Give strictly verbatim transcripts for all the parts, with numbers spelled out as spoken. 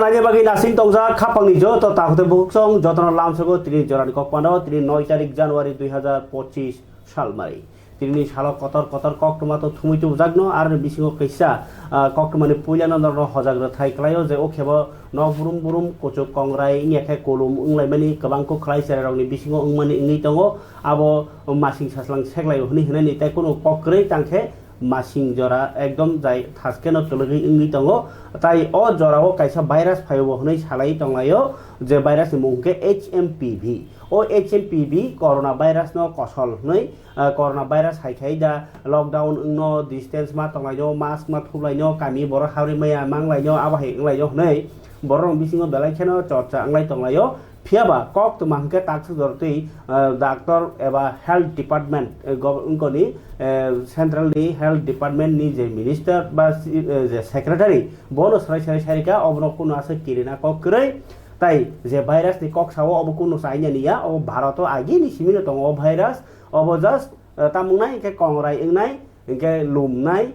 Nani bagwi nasing tongjak khapangni joto takhuk tei bukhuk song jotono lamsogo tini jorani kokpano tini noi tarik January dui hazar pochis salmari. Tini salo kotor kotor koktwma to thumui tubujakno aroni bisingo kaisa, ah, koktwmani puilano norokno hojak rwthai kwlaio je o khebo nok brum brum kuchuk kongrai wngya khe kulum wnglaimani kwbang kuk khlai cherairokni bisingo wngmani wngwi tongo. Abo masing saslang seklaio hwnwi hwnani tei kunu kok kwrwi tangkhe masing jora ekdom jai thaskeno kwlwgwi wngwi tongo. Tai o jorao kaisa virus phaio bo hwnwi salai tonglaio, je virus ni mung khe H M P V. O H M P V corona virus no kosol hwnwi, ah, corona virus hai khai da lockdown wngno, distance ma tonglaino, mask ma thuplaino, kami borok habri maya manglaino, abo hai wnglaino hwnwi borok bisingo belai kheno chorcha wnglai tonglaio. Phiya ba koktwma hwnkhe takswk jorotwi, ah, doctor eba health department, eh, gov-, wngkoni, eh, central ni health department ni je minister ba si-, eh, je secretary, bono swrai swrai sarika, obono kunu aswk kirina kok kwrwi. Tai je virus ni kok sao, obo kunu China ni ya, obo Bharat o agi ni simi no tongo o virus. Obo just, eh, tamung nai hwnkhe kongrai wngnai, hwnkhe lumnai,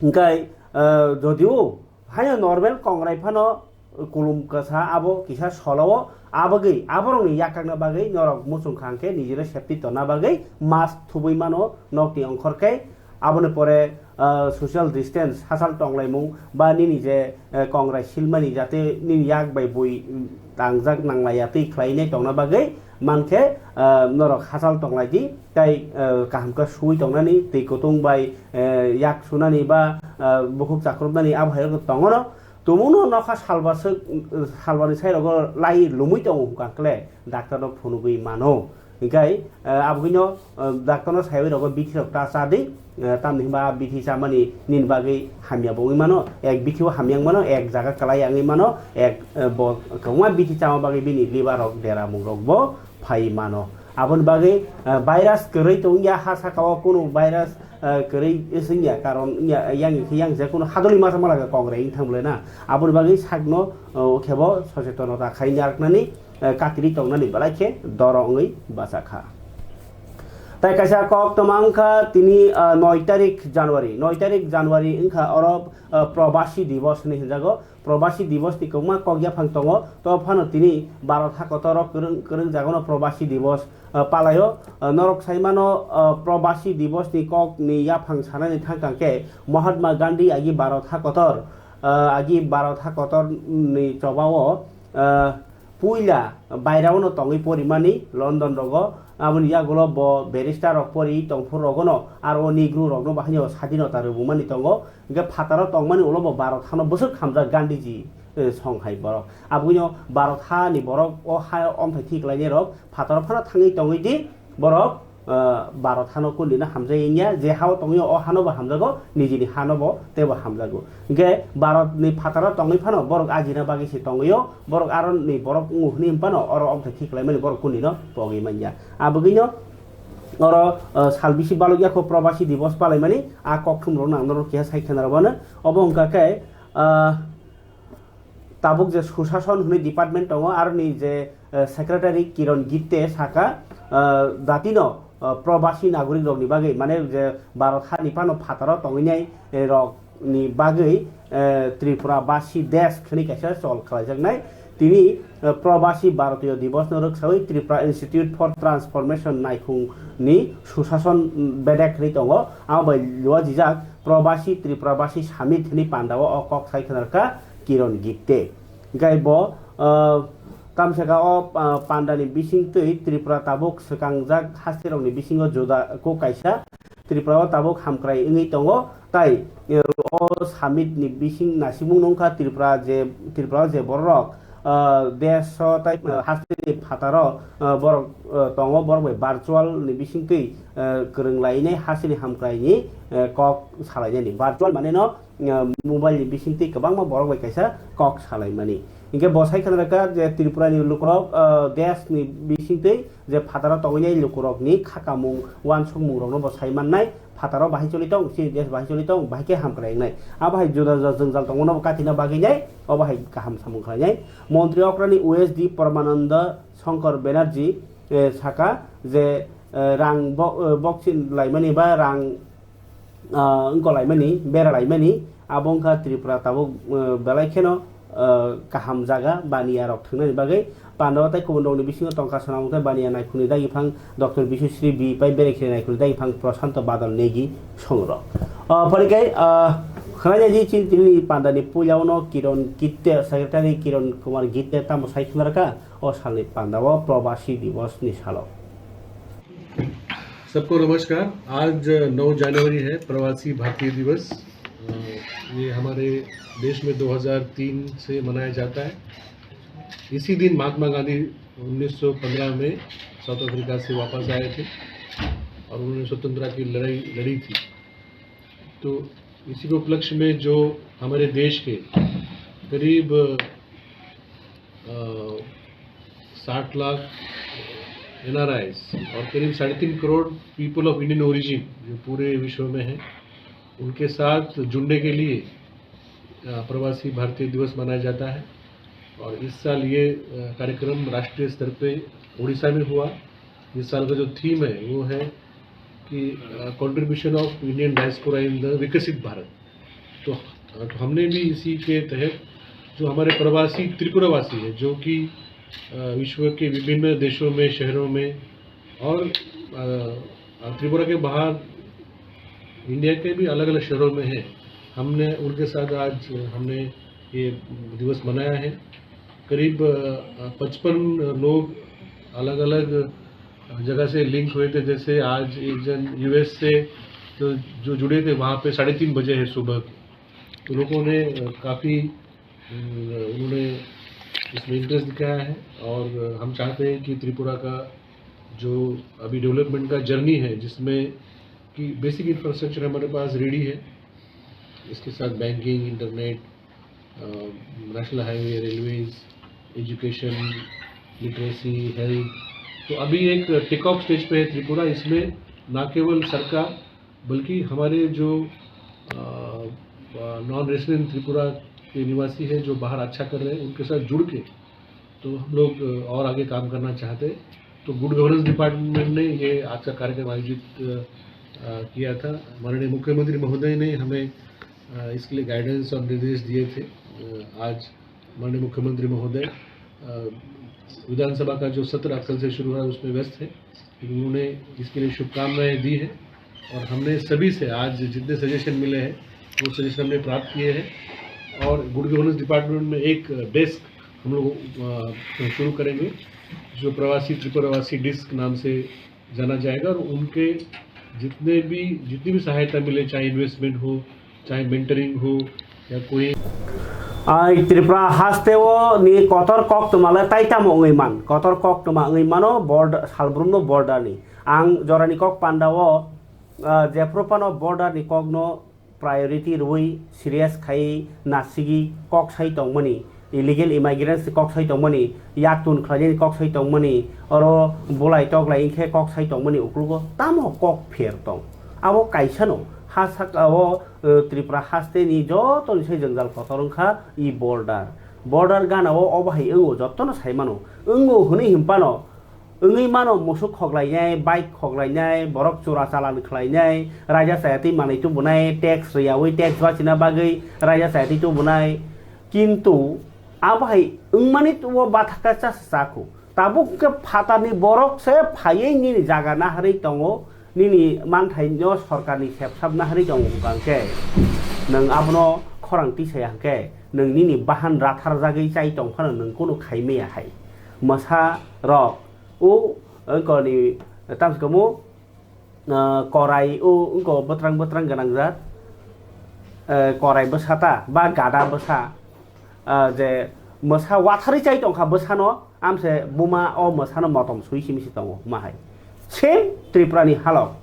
hwnkhe, eh, jodio Haino normal kongrai phano kulum kwsa abo kisa solo o, abagwi aborokni yakakna bagwi norok muchung kha hwnkhe nijino safety tonna bagwi mask thubui mano nokni ongkhor khe, aboni pore, ah, social distance, sachal tonglaimung ba nini je, eh, kongrai silmani jate nini yak bai bui, mm, tangjak nanglaiya twi khlainai tongna bagwi mankhe, ah, norok sachal tonglaidi tei, ah, kaham khe suwi tongnani twi kutung bai, eh, yak sunani ba, ah, bukhuk chakrupnani abo hai rok tongo no. Tumungno nokha salbaswk, salbani sairogo lai lumui tongo hwnkha kle, doctor no phunugwi mano. Hinkhe, eh, abogwino, eh, doctor no saiwi rogo bithi rok ta cha di, eh, tamni hwnba bithi chamani nini bagwi hamya bo wngwi mano, ek bithi o hamya wng mano, ek jaga kwlai wngwi mano, ek, eh, bo kwbangma bithi chama bagwi bini liver rok deramung rok bo phai mano. Aboni bagwi, eh, virus kwrwi tongya ha saka o kunu virus, eh, kwrwi wngya karon wngya, yang khe yang je kunu hadoli masa malaga kongrai wng thang bwlai na. Aboni bagwi sakno, eh, khebo sochetonota khai narwknani, eh, katiri tongnani belai khe doro wngwi bacha kha. Tai kaisa kok toma wngkha tini, eh, noi tarik January, noi tarik January wngkha oro, eh, Probasi Divos hinwi hinjago. Probasi Divos ni kwbangma kok yaphang tongo, to phano tini Bharat ha kotor o kwrwng, kwrwng jagano Probasi Divos, ah, palaio. Ah, norok sai mano, ah, Probasi Divos ni kok ni yaphang sanani thangkang khe Mahatma Gandhi agi Bharat ha kotor, ah, agi Bharat ha kotor ni chobao, ah, puila bairao no tongwi porimani London rogo, aboni yagulo bo barrister rok pori tongphuru rogono aro o Negro rokno bahaino sadinota rwbwmani tongo. Hingke phataro tongmani ulo bo Bharat hano bwswk hamjak Gandhiji, eh, song hai borok. Aboni Bharat hani borok o ha omthai thi kwlainai rok phataro phano thangwi tongwi di borok, eh, Bharat hano kundina hamjai wngya, je hao tongwi o hano bo hamjago, nijini hano bo teibo hamjago. Hingke Bharat ni phataro tongwi phano borok ajina bagwi se tongwi o, borok aro ni borok wngo hwnwi phano oro omthai thi kwlaimani borok kundino pogwi manya. Abogwino oro, eh, sal bisi balok yakho Probasi Divos palaimani, a kokthum rok nang norok keha sai khena rw bano. Obo wngkha khe, ah, tabuk je Sushashan hwnwi department tongo, aroni je, eh, secretary Kiron Gite saka, eh, datino, eh, probasi nagorik rokni bagwi, mane je Bharat hani phano phataro tongwinai, eh, rokni bagwi, eh, Tripura Basi Desk hwnwi kaisa chol khlaijaknai. Tini, eh, Probasi Bharatiya Divos no rwksawi Tripura Institute for Transformation Naikhung ni Sushashan, mm, bedek hwnwi tongo. Amo bai luajijak Probasi Tripura Basi Summit hwnwi pandao o kok sai khwnarkha Kiron Gipte. Hingkhe bo, eh, tamsaka o, eh, pandani bisingtwi Tripura tabuk swkangjak haste rokni bisingo juda kok kaisa. Tripura o tabuk hamkrai wngwi tongo, tai, eh, o summit ni bising nasimung nungkha Tripura je, Tripura o je bororok, ah, desh o tai, ah, hasteni phataro, ah, borok, ah, tongo, borok bai virtual ni bisingtwi, ah, kwrwng lainai hasteni hamkrai ni, eh, kok salainani. Virtual mane no, ah, mobile ni bisingtwi kwbangma borok bai kaisa kok salaimani. Hinkhe bo sai khna rwkha je Tripura ni lukurok, ah, desh ni bisingtwi je phataro tongwinai lukurokni khakamung, uansukmungrokno bo sai mannai, phataro bahai choli tong, chini desh bahai choli tong, bahai khe hamkrai wngnai. Abo hai juda juda jwngjal tongmano bo katina bagwinai, obo hai kaham samung khlainai. Montri okrani U S D Parmananda Shankar Banerjee, eh, saka je, eh, rang bo-, eh, bokchin laimani ba rang ah, wngkolaimani, beralaimani, abo wngkha Tripura tabuk, ah, belai kheno, ah, kaham jaga baniya rok thwngnani bagwi panda o tei kubun rokni bisingo tongkha swnamung tei baniya naikhungni dagi phang Doctor Biswasri B pai berekhe naikhungni dagi phang Prashanto Badal Negi songrok. Ah, porikai, ah, khwnai di chini pandani puila ono Kiron Gitte, Secretary Kiron Kumar Gitte tamo sai khwna rwkha o salni panda o Probasi Divas ni salo. सबको नमस्कार। आज नौ जनवरी है, प्रवासी भारतीय दिवस। अ, ये हमारे देश में दो हज़ार तीन से मनाया जाता है। इसी दिन महात्मा गांधी उन्नीस सौ पन्द्रह में साउथ अफ्रीका से वापस आए थे और उन्होंने स्वतंत्रता की लड़ाई लड़ी थी। तो इसी के उपलक्ष्य में जो हमारे देश के करीब, अ, साठ लाख एनआरआईज और करीब साढ़े तीन crore people of Indian origin जो पूरे विश्व में है, उनके साथ जुड़ने के लिए, अ, प्रवासी भारतीय दिवस मनाया जाता है। और इस साल ये, अ, कार्यक्रम राष्ट्रीय स्तर पे उड़ीसा में हुआ। इस साल का जो थीम है, वो है कि, अ, contribution of Indian diaspora in the विकसित भारत। तो, अ, तो हमने भी इसी के तहत जो हमारे प्रवासी त्रिपुरावासी है, जो कि, अ, विश्व के विभिन्न देशों में, शहरों में और, अ, अ, त्रिपुरा के बाहर इंडिया के भी अलग-अलग शहरों में हैं, हमने उनके साथ आज हमने ये दिवस मनाया है। करीब, अ, पचपन लोग अलग-अलग जगह से लिंक हुए थे। जैसे आज एक जन यूएस से तो जो जुड़े थे, वहाँ पे साढ़े तीन बजे है सुबह के। तो लोगों ने, अ, काफ़ी, अम, उन्होंने इसमें इंटरेस्ट दिखाया है और हम चाहते हैं कि त्रिपुरा का जो अभी डेवलपमेंट का जर्नी है, जिसमें कि बेसिक इंफ्रास्ट्रक्चर हमारे पास रेडी है, इसके साथ बैंकिंग, इंटरनेट, अ, national highway, railways, education, literacy, health. तो अभी एक टेक ऑफ स्टेज पे है त्रिपुरा। इसमें ना केवल सरकार, बल्कि हमारे जो, अ, अ, नॉन रेसिडेंट त्रिपुरा के निवासी हैं, जो बाहर अच्छा कर रहे हैं, उनके साथ जुड़ के तो हम लोग, अ, और आगे काम करना चाहते हैं। तो गुड गवर्नेंस डिपार्टमेंट ने ये आज का कार्यक्रम आयोजित, अ, अ, किया था। माननीय मुख्यमंत्री महोदय ने हमें, अ, इसके लिए गाइडेंस और निर्देश दिए थे। अ, आज माननीय मुख्यमंत्री महोदय, अ, विधानसभा का जो सत्र कल से शुरू हुआ है, उसमें व्यस्त है, लेकिन उन्होंने इसके लिए शुभकामनाएं दी है। और हमने सभी से आज जितने सजेशन मिले हैं, वो सजेशन हमने प्राप्त किए हैं। और गुड गवर्नेंस डिपार्टमेंट में एक डेस्क हम लोग, अ, शुरू करेंगे, जो प्रवासी त्रिपुरावासी डेस्क नाम से जाना जाएगा। और उनके जितने भी, जितनी भी सहायता मिले, चाहे इन्वेस्टमेंट हो, चाहे मेंटरिंग हो, या कोई। Ai Tripura haste o ni kotor koktwma le tai tamo wngwi man, kotor koktwma wngwi mano border, salbrumno border ni. Ang jorani kok panda o, ah, jephru phano border ni kokno priority rwui serious khai nasigwi kok sai tongmani, illegal immigrants ni kok sai tongmani, yaktun khlainani kok sai tongmani, oro bulai toklai wngkhe kok sai tongmani uklogo tamo kok pher tong. Abo kaisano ha saka o, eh, Tripura haste ni joto ni sai jwngjal kotor wngkha i border. Border gana o obo hai wngo jotono sai mano. Wngo hwnwi hinphano wngwi mano musuk khoklainai, bike khoklainai, borok chura chalan khlainai, raida chaya twi manwi tubunai, tax rwyaui tax bachina bagwi raida chaya twi tubunai. Kintu abo hai wngmani o bathaka chasa chakhu. Tabuk khe phatarni borok se phaiwi nini jaga naharwi tongo, nini manthaino sorkarni sepsap naharwi tongo hwnkha hwnkhe nwng abono khorang tisaya hwnkhe nwng nini bahan ratharjagwi chai tong phano nwng kunu khai maya hai. Mwsa rok o wngkoni tamsikomo, ah, korai o wngko bwtrang bwtrang gwnang jat, eh, korai bwsa ta ba gada bwsa, ah, je mwsa watharwi chai tongkha bwsano, amse buma o mwsano motom sui simi se tongo huma hai. Same Tripura ni halok,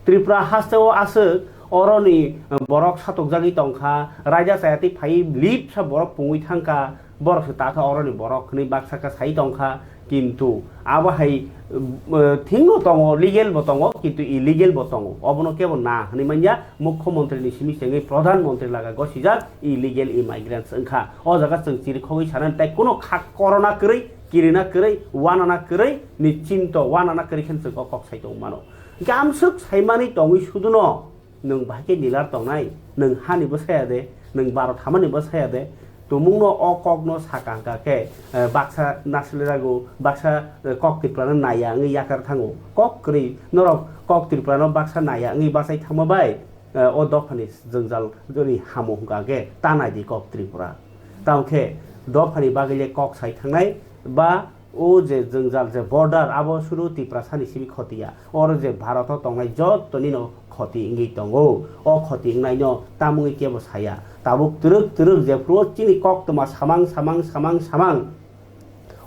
Tripura haste o aswk oroni, eh, borok satokjagwi tongkha, raida chaya twi phaiwi lipsa borok pungwi thangkha, borok se takha oroni borok hwnwi baksa kha sai tongkha, kintu abo hai, eh, thing bo tongo, legal bo tongo, kintu illegal bo tongo. Obono kebo na hwnwi manya, mukhyamantri ni simi chengwi pradhan mantri laga gosijak illegal immigrants wngkha. O jaga chwng chirikhogwi sanani tai kuno kha korona kwrwi, kirina kwrwi, wanana kwrwi, nichinto wanana kwrwi khe chwng o kok sai tong mano. Hwnkhe amswk saimani tongwi suduno, nwng bahai khe nilar tongnai, nwng hani bwsaya de, nwng baro thamani bwsaya de, Tumungno o kokno saka hwnkha khe, eh, baksa nasilirago, baksa, eh, kok Tripurano naiya wngwi yakar thango. Kok kwrwi norok kok Tripurano baksa naiya wngwi bachai thangma bai, eh, o dophani jwngjal joni hamo hwnkha khe ta nai di kok Tripura. Tamo khe dophani bagwi le kok sai thangnai ba o je jwngjal je border abo suru Tiprasani simi khoti ya. Oro je Bharoto tongnai jottoni no khoti wngwi tongo. O khoti wngnaino tamungwi kebo saya. Tabuk twrwk twrwk jephuru chini koktwma samang samang samang samang.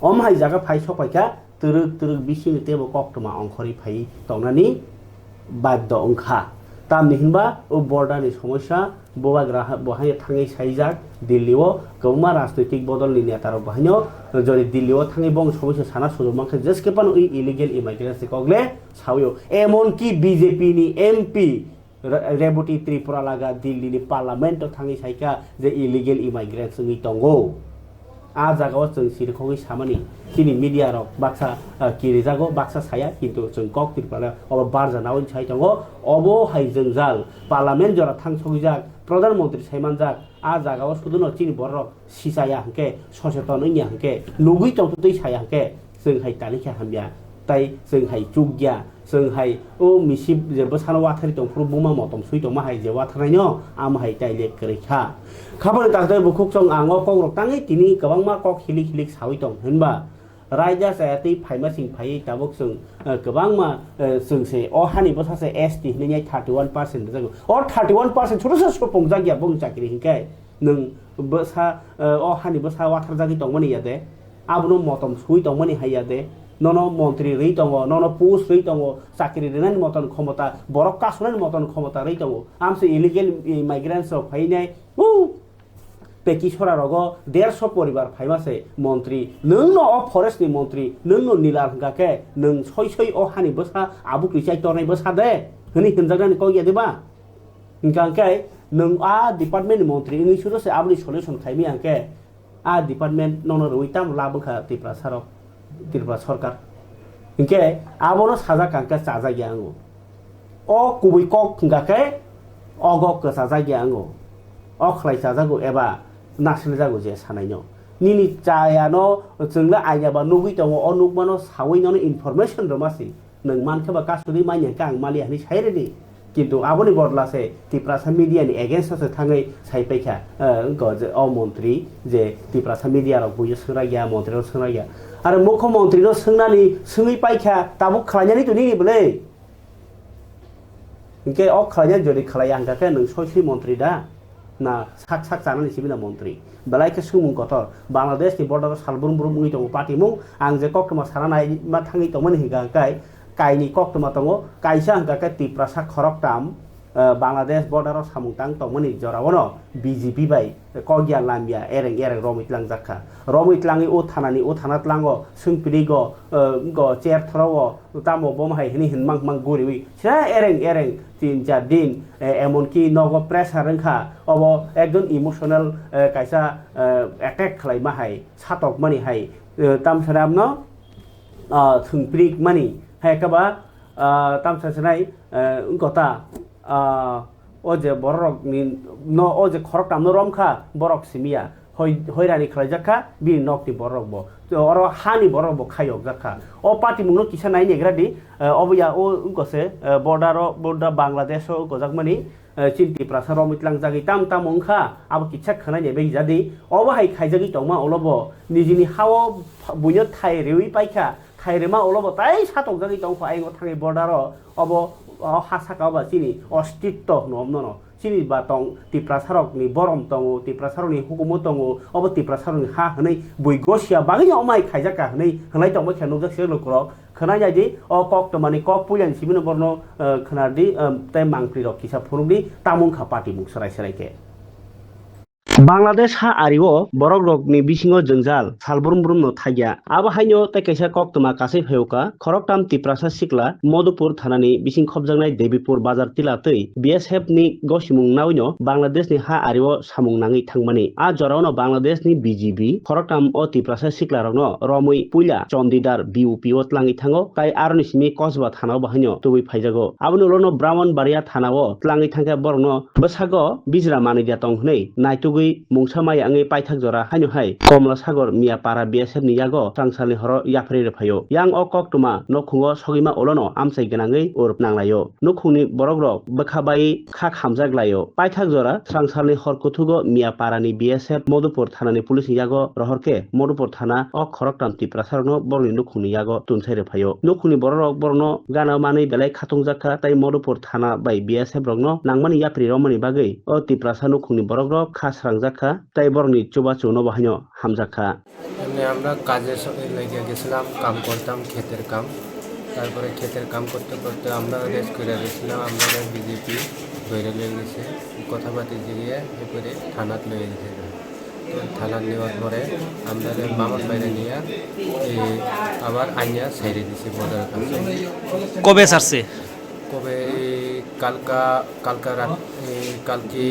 Omo hai jaga phai sok paikha, twrwk twrwk bisingni teibo koktwma ongkhorwi phai tongnani baddo wngkha. Tamni hinba o border ni somosya bubagra ha-, bo haino thangwi saijak Delhi o, kwbangma rajnoitik bodol ni neta rok bo haino jodi Delhi o thangwi bong somosya sana sujuk mankha, jeske phano i illegal immigrants ni kok le sawi o. Emonki B J P ni M P Re-, Rebati Tripura laga Delhi ni parliament o thangwi saikha je illegal immigrants wngwi tongo. A jagao chwng sirikhogwi samani, chini media rok baksa, ah, kirijago, baksa saya, kintu chwng kok Tripura le obo barja nawi sai tongo. Obo hai jwngjal parliament jora thang sogwijak, pradhan mantri sai manjak, a jagao suduno chini borok sichaya hwnkhe, soseton wngya hwnkhe, nugwi tongtwtwi saya hwnkhe, chwng hai tani khe hamya, tai chwng hai chukya, chwng hai o misip je bwsano watharwi tongphuru buma motom swi tongma hai je watharnaino, amo hai tai le kwrwi kha. Khaboni taktwi bukhuk chwng ang o kokrok tangwi tini kwbangma kok hilik hilik sawi tong hinba, raida chaya twi phaima sing phaiwi tabuk chwng, eh, kwbangma, eh, chwng se o hani bwsa se S T hinwi thirty one percent rijak. O thirty one percent chwrwsa supung jakya bung chakri hinkhe nwng bwsa, eh, o hani bwsa watharjagwi tongmani ya de? Abono motom sui tongmani hai ya de? Nono montri rwi tongo, nono post rwi tongo, chakri rinani moton khomota, borok kasunani moton khomota rwi tongo. Amse illegal immigrants rok phainai, uh, peki sora rogo derso poribar phaima se montri. Nwng no o forest ni montri, nwng no nilal hwnkha khe, nwng soi soi o hani bwsa abuk ri chai tornai bwsa de? Hwnwi hwnjaknani kok ya de ba? Hwnkha hwnkhe nwng a department ni montri wngwi suro se aboni solution khaimaya hwnkhe, a department nono rwui tamo lab wngkha Tiprasa rok, Tripura sorkar. Hinkhe abono sajak kha hwnkhe chajak ya wngo. O kubui kok hwnkha khe ogo kwchajak ya wngo. O khlai chajago eba nasiljago je sanaino. Nini chayano chwngla aina ba nugui tongo, o nukmano saui nono information rwma si. Nwng mankhe ba kasugwi manya khe ang maliya hinwi sai rwdi. Kintu aboni bodla se Tiprasa media ni against o se thangwi sai paikha, eh, wngkha je o montri je Tiprasa media rok buino swngrak ya, montri rok swngrak ya. Aro mukho montri no swngnani swngwi paikha, tabuk khlainani to nini bwle? Hinkhe o khlainani jodi khlaiya hwnkha khe nwng soi soi montri da? Na sak sak chanani simi na montri. Belai khe swngmung kotor. Bangladesh ni border o sal brum brum wngwi tongo patimung. Ang je koktwma sana nai ma thangwi tongmani hwnkha hwnkhe kaini koktwma tongo. Kaisa hwnkha khe Tiprasa khoroktham, eh, Bangladesh border o samung tang tongmani jora o no B J P bai kok ya lam ya ereng ereng romwi tlangjak kha. Romwi tlangwi o thana ni o thana tlango swngpili go, eh, go chair thoro o tamo bom hai hwnwi hwnmang hwnmang guriwi sra ereng ereng tin char din, eh, emonki nogo pressure wngkha, obo ekdom emotional, eh, kaisa, eh, attack khlaima hai, satokmani hai, eh, tamsara amno, ah, thwngprik mani hai khe ba, ah, tamsa sinai, eh, wngkha ta, ah, o je borok ni no, o je khoroktham no romkha borok simiya. Hoi-, hoirani khlaijak kha bini nokni borok bo. Oro hani borok bo khayokjak kha. O patimungno kisa nai negra di, eh, obo ya o wngkha se, eh, border o, border Bangladesh o wngkha jakmani, eh, chini Tiprasa romwi tlangjagwi tam tam wngkha, abo kisa khwnai nai bai jadi. Obo hai khaijagwi tongma ulo bo nijini hao buino thai riwi paikha, thai rima ulo bo tai satokjagwi tongkha ayang o thangwi border o, obo o ha saka o ba chini ostitto hwno omno no. Chini ba tong Tiprasarokni borom tongo, Tiprasarokni hukumu tongo, obo Tiprasarokni ha hwnwi bui gosia bagwino omai khaijak kha hwnwi hwnlai tongbai khe nukjak se lukurok. Khwnai nai di, o kok twmani kok puilani simi no borno, eh, khwnar di, eh, tei mangpli rok kisa phunuk di, tamung kha patimung swrai swrai khe. Bangladesh ha ari o borok rok ni bisingo jwngjal sal brum brum no thaiya. Abo haino tei kaisa koktwma kasai phaiuka, khoroktham Tiprasa sikla Madhupur thanani bising khopjaknai Debipur bazar tila twi B S F ni gosimung naui no Bangladesh ni ha ari o samung nangwi thangmani. A jora o no Bangladesh ni B G B khoroktham o Tiprasa sikla rok no romwi puila Chondidar B U P o tlangwi thango, tai aroni simi Kosba thana o bo haino tubui phaijago. Aboni ulo no Bramanbaria thana o tlangwi thangkhe borok no bwsago bijra manwi da tong hwnwi naitugwi mungsa maya wngwi paithak jora haino hai Komla Sagor Miya Para B S F ni yago swrangsalni horo yapharwi rwphaio. Yang o koktwma nukhungo sogwima ulono amchai gwnangwi ur nanglaio. Nukhungni borokrok bwkha bai kha khamjak laio. Paithak jora swrangsalni hor kuthugo Miya Parani B S F Madhupur thanani police ni yago rohor khe Madhupur thana o khoroktham Tiprasarokno borokni nukhungni yago tunsai rwphaio. Nukhungni borokrok borokno gana manwi belai khatungjak kha tei Madhupur thana bai B S F rokno nangmani yapri romani bagwi o Tiprasa nukhungni borokrok kha srangjak kha tei borokni chubachu nobo haino hamjak kha. এমনি আমরা কাজে স-, লেগে গেছিলাম, কাম করতাম, ক্ষেতের কাম। তারপরে ক্ষেতের কাম করতে করতে আমরা রেস্ট করে গেছিলাম, আমরা বিজেপি ধরে নিয়ে গেছে, কথাবার্তা দিয়ে এরপরে থানাত নিয়ে গেছে। তো থানাত নেওয়ার পরে আমরা মামার বাইরে নিয়ে এই আবার আইনা ছেড়ে দিছে বর্ডারের কাছে। কবে ছাড়ছে? কবে? এই কালকা, কালকা রাত, এই কালকে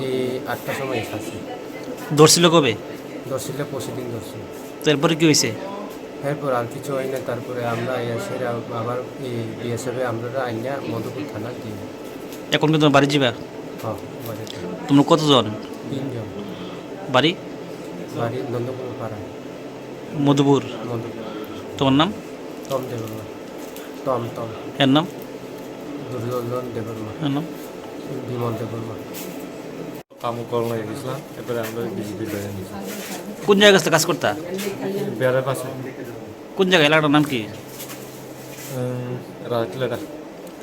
এই আটটার সময় ছাড়ছে। ধরছিল কবে? ধরছিল পরশু দিন ধরছিল। তো এরপরে কি হয়েছে? এরপর আর কিছু হয় না, তারপরে আমরা এসে আবার এই বিএসএফ এ আমরা আইনা মধুপুর থানা দিই। এখন কি তোমার বাড়ি যাবা? হ্যাঁ, বাড়িতে। তোমরা কতজন? তিনজন। বাড়ি? বাড়ি নন্দকুমার পাড়া। মধুপুর? মধুপুর। তোমার নাম? টম দেববর্মা। Tom, Tom. এর নাম? দুর্যোধন দেববর্মা। এর নাম? বিমল দেববর্মা। কাম করার লাগি গেছিলাম, এরপরে আমরা বিজেপি বাইরে নিয়েছি। কোন জায়গায় গেছিলে কাজ করতা? বেড়ার পাশে। কোন জায়গা, এলাকাটার নাম কি? উম, রাজাটিলাটা।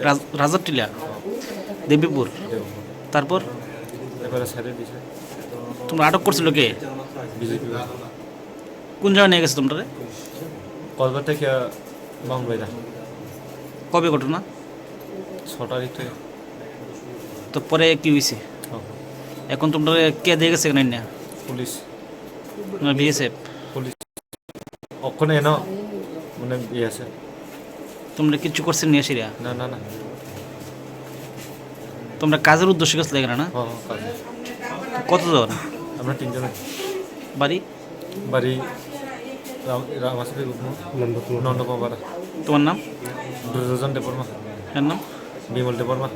রাজ-, রাজাটিলা? দেবীপুর? দেবীপুর। তারপর? এরপরে ছেড়ে দিছে। তোমরা আটক করছিল কে? বিজেপি। কোন জায়গায় নিয়ে গেছে তোমরা? কসবা থেকে মামুন ভাইরা। কবে ঘটনা? ছ তারিখ থেকে। তো পরে কি হয়েছে? হ্যাঁ। এখন তোমরা কে দিয়ে গেছে এখানে না? পুলিশ। না, বিএসএফ? পুলিশ। ওখানে এনো, মানে, ইয়ে আছে। তোমরা কিচ্ছু করছেন নি আসিরা? না, না, না। তোমরা কাজের উদ্দেশ্যে গেছিলে এখানে না? হ্যাঁ, হ্যাঁ, কাজে। কতজন? আমরা তিনজন আছি। বাড়ি? বাড়ি রাম-, রামাসিতে গুপ্ত। নন্দকুমার। নন্দকুমার পাড়া। তোমার নাম? দুর্যোধন দেববর্মা। এর নাম? বিমল Debbarma.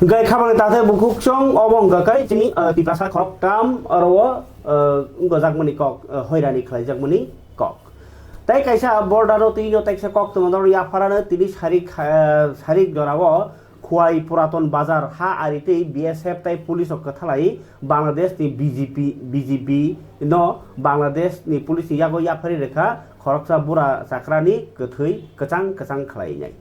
Hwnkhe khabangni tathai bukhukchwng obo wngkha khe chini, ah, Tiprasa khoroktham oro o, ah, wngjakmani kok, ah, hoirani khlaijakmani kok. Tei kaisa border o twi o tei kaisa koktwma norok yapharano tini sarik, ah, sarik jorao Khowai Puraton Bazar ha ari tei B S F tei police rok kwthalai Bangladesh ni B G P, B G B no Bangladesh ni police ni yago yapharwi rwkha khoroksa bura chakrani kwthwi kwchang kwchang khlai nai.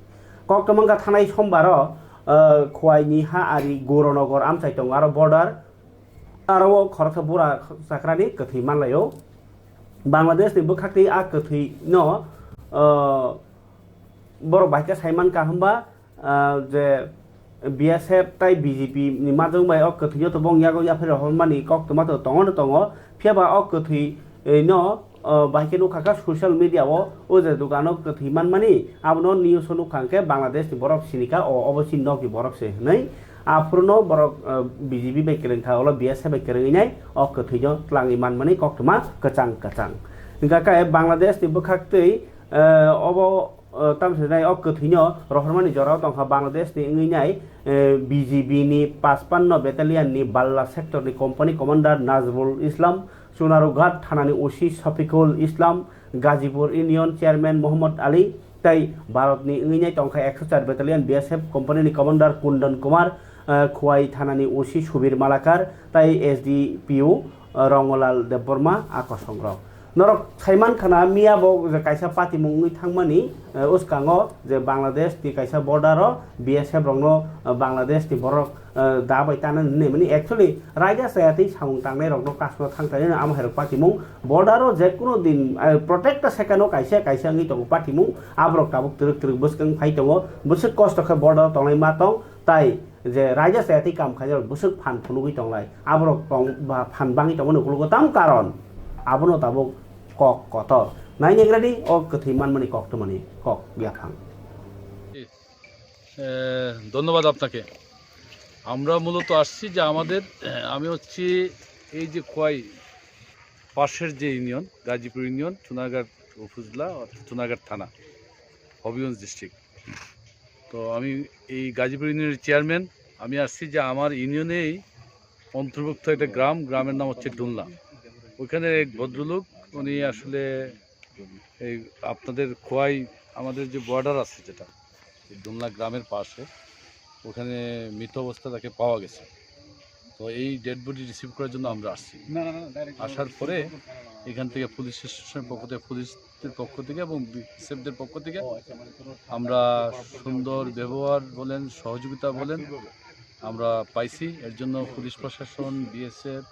Koktwma wngkha thanai Sombar o, ah, Khowai ni ha ari Gouranogor amchai tongo aro border aro o khoroksa bura chakrani kwthwi manlaio. Bangladesh ni bwkhak twi a kwthwi no, ah, borok bai khe sai mankha hwnba, ah, je B S F tei B G P ni majwk bai o kwthwino to bong yago yaphai rw hwnmani koktwma to tongo no tongo, phiya ba o kwthwi, eh, no, ah, bai khe nukha kha social media o, o je dukano kwthwi manmani, abono news o nukha hwnkhe Bangladesh ni borok sini kha, o obo chini nokni borok se hwnwi, aphuru no borok, ah, B G P bai kwrwng kha, olo B S F bai kwrwngwi nai o kwthwino twlangwi manmani koktwma kwchang kwchang. Hwnkha khe Bangladesh ni bwkhak twi, eh, obo, eh, tamo se nai o kwthwino rohormani jorao tongkha Bangladesh ni wngwi nai, eh, B G B ni pachpanno battalion ni Balla sector ni company commander Nazrul Islam, Chunarughat thana ni O C Shafikul Islam, Gajipur Union Chairman Mohammad Ali, tei Bharat ni wngwi nai tongkha ekso char battalion B S F company ni commander Kundan Kumar, eh, Khowai thana ni O C Subir Malakar, tei S D P O, eh, Rongolal Debbarma a kosongrok. Norok saiman khana miya bo je kaisa patimung wngwi thangmani, eh, uskango je Bangladesh ni kaisa border o B S F rokno, eh, Bangladesh ni borok, eh, da bai tana hinwi mani actually raida chaya tei samung tangnai rokno kasno thang thai amo hai rok patimung border o je kuno din, eh, protect ta second o kaisa kaisa wngwi tongo patimung aborok tabuk twrwk twrwk bwskang phai tongo bwswk kosto khe border o tongnai ma tong tai je raida chaya tei kam khaijak bwswk phan phunugwi tonglai aborok tong ba phan bangwi tongmani ukologo tam karon abono tabuk kok kotor nai negradi o kwthwi manmani kok twmani kok yaphang. এ, ধন্যবাদ আপনাকে। আমরা মূলত আসছি যে আমাদের, আমি হচ্ছি এই যে খোয়াই পাশের যে ইউনিয়ন, গাজীপুর ইউনিয়ন, চুনারঘাট উপজেলা, অর্থাৎ চুনারঘাট থানা, হবিগঞ্জ ডিস্ট্রিক্ট। তো আমি এই গাজীপুর ইউনিয়নের চেয়ারম্যান। আমি আসছি যে আমার ইউনিয়নেই অন্তর্ভুক্ত একটা গ্রাম, গ্রামের নাম হচ্ছে ডুলনা। ওখানে এক ভদ্রলোক, উনি আসলে এই আপনাদের খোয়াই, আমাদের যে বর্ডার আছে যেটা, এই ডুলনা গ্রামের পাশে, ওখানে মৃত অবস্থা তাকে পাওয়া গেছে। তো এই ডেড বডি রিসিভ করার জন্য আমরা আসছি। আসার পরে এখান থেকে পুলিশ স্টেশনের পক্ষ থেকে, পুলিশদের পক্ষ থেকে এবং বিএসএফদের পক্ষ থেকে আমরা সুন্দর ব্যবহার বলেন, সহযোগিতা বলেন, আমরা পাইছি। এর জন্য পুলিশ প্রশাসন, বিএসএফ,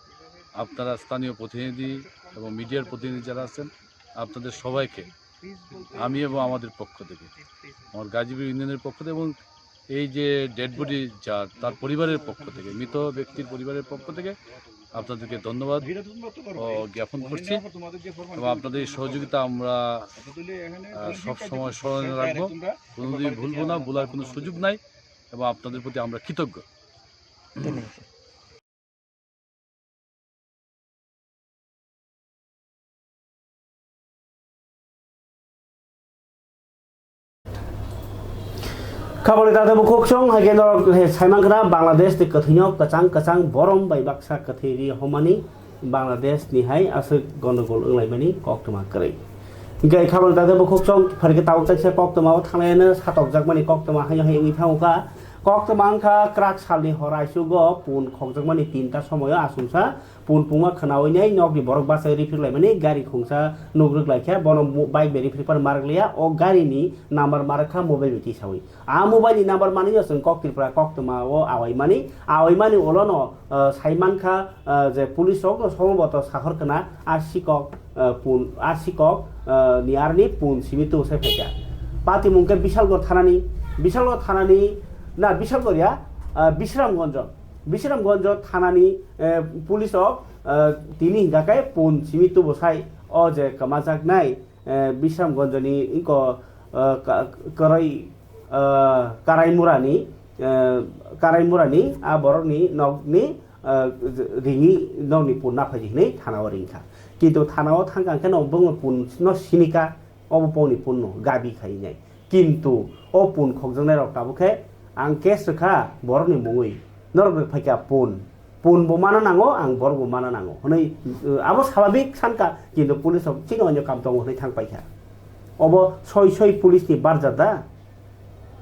আপনারা স্থানীয় প্রতিনিধি এবং মিডিয়ার প্রতিনিধি যারা আছেন, আপনাদের সবাইকে আমি এবং আমাদের পক্ষ থেকে, আমার গাজীপুর ইউনিয়নের পক্ষ থেকে এবং এই যে ডেড বডি যার, তার পরিবারের পক্ষ থেকে, মৃত ব্যক্তির পরিবারের পক্ষ থেকে আপনাদেরকে ধন্যবাদ ও জ্ঞাপন করছি এবং আপনাদের এই সহযোগিতা আমরা, আহ, সবসময় স্মরণে রাখবো, কোনোদিন ভুলবো না, ভুলার কোনো সুযোগ নাই এবং আপনাদের প্রতি আমরা কৃতজ্ঞ। ধন্যবাদ। Kaboni tata bukhuk song hai khe norok, he, saiman khna Bangladesh ni kwthwino kwchang kwchang borom bai baksa kwthwi ri homani Bangladesh ni hai aswk gondogol wnglaimani koktwma kwrwi. Hinkhe kaboni tata bukhuk song phai khe tabuk chaisa koktwma o thanglaiano satokjakmani koktwma hai hai wngwi thango kha. Koktwma wngkha kwrak salni hor aisugo pun khokjakmani tinta somoio achomsa pun pungma khwnawi nai nokni borok bachai riphiklaimani gari khungsa nugrwk laikha, bono mo-, bike bai riphirphar marakliya, o garini number marakha mobile bai tisawi. A mobile ni number manwi no chwng kok Tripura koktwma o awaimani, awaimani ulono, ah, saimankha, ah, je police rok no somboto sahor khna a sikok ah, pun, a sikok, ah, ni arni pun simi tu se phaikha. Patimung khe Bishalgarh thanani, Bishalgarh thanani, na, Bishalgarh ya, ah, Bisramganj, Bisramganj thanani, eh, police rok, ah, tini hingkha khe pun simi tu bwsai o je kwmajaknai, eh, Bisramganj ni ingko, ah, ka-, kwrwi, ah, Karaimurani, ah, Karaimurani a borokni nokni ah, ringwi nokni pun naphai di hinwi thanao ringkha. Kintu thanao thangkha hwnkhe no bongni pun no sinika, obo bongni pun no gabi khai nai. Kintu o pun khokjaknai rok tabuk khe ang case rwkha borokni mungwi, norok bai phaikha pun. Pun bo mana nango, ang borok bo mana nango hwnwi, uh, abo swababik sankha, kintu police rok chini onyo kam tongo hwnwi thang paikha. Obo soi soi police ni barja da?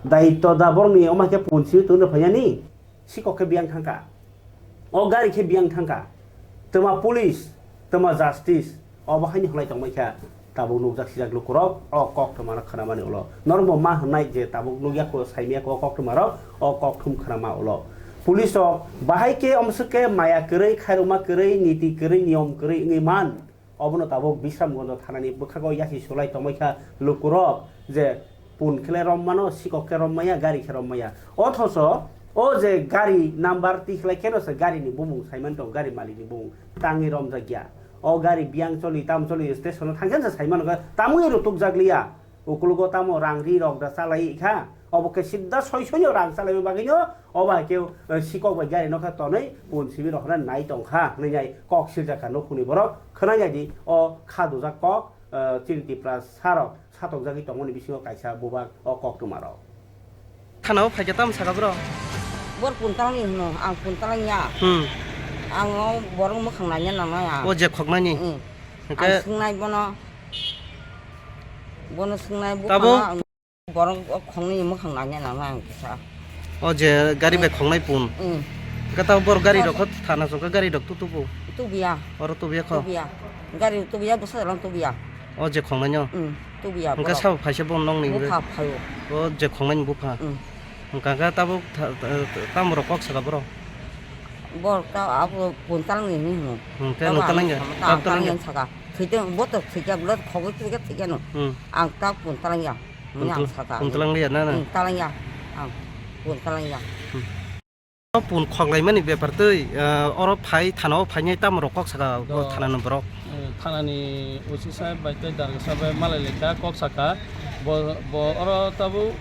Daitto da borokni, omo hai khe pun simi tongwi rw phainani? Sikok khe biyang thangkha, o gari khe biyang thangkha, twma police, twma justice, obo haini hwnlai tongmai kha. Tabuk nukjak sijak lukurok o koktwmano khwnamani ulo norokbo ma hwnnai je tabuk nukya kho, saimya kho o koktwmarok, o kokthum khwnama ulo. Police rok bahai khe omswk khe maya kwrwi, khairokma kwrwi, niti kwrwi, niyom kwrwi wngwi man. Obono tabuk Bisramganj thanani bwkhago yasi sulai tongmai kha lukurok je pun khe le rom mano, sikok khe rom maya, gari khe rom maya. Othocho o je gari number tikhlai kheno se gari ni bumung saiman tongo, gari malik ni bumung tangwi romjak ya. O gari biyang choli, tam choli, station o thangkhe se saiman kha, tamungni rw tukjak liya. Ukulugo tamo rang ri rok da chalai kha. Obo khe sida soi soi no rang chalai bagwi no, obo hai khe, eh, sikok bai gari no kha tonwi pun simi rok hwnna nai tong kha hwnwi nai kok siljak kha nukhungni borok. Khwnai nai di o kha dujak kok, eh, chini Tipra sa rok satokjagwi tongmani bisingo kaisa bubak o koktwma rok. Thanao phaikhe tamo sakha bro? Bor pun talangni hwno, ang pun talangya. Hmm. Ang o borok mwkhang naina nangnai ang. O je khoknani? Hmm. Hwnkhe ang swngnai bono. Bono swngnai tabuk? Buphano ang borok o khoknwi mwkhang naina nangnai ang kisa. O je gari bai khoknai pun. Hmm. Hwnkhe tabuk bor gari rok thana chwngkha gari rok tu tubu? Tubuya. Oro tubuya kho? Tubuya. Gari tubuya, bwsa rok tubuya. O je khoknai no? Hmm. Tubuya. Hwnkhe borok sabo phaisa bo nokni bupha phaio. O je khoknai ni bupha. Hmm. Hwnkha khe tabuk tha-, tha-, tha-, tamo rok kok saka borok? Borok ta abo pun talangni hinwi hino. Hmm, tei nwng talangya? Abo talangya saka. Thwiteng bo to thwikya, bwlai khogwi thwikya, thwikya no. Hmm. Ang ta pun talangya. Pun ang tal-, saka. Pun talangya na, na? Hmm, talangya. Ang pun talangya. Hmm. O pun khoklaimani bepar twi, ah, oro phai, thanao phainai tamo rok kok saka, o thanani borok? Eh, thanani O C saheb bai tei darga saheb bai malai laikha, kok saka. Bo, bo oro tabuk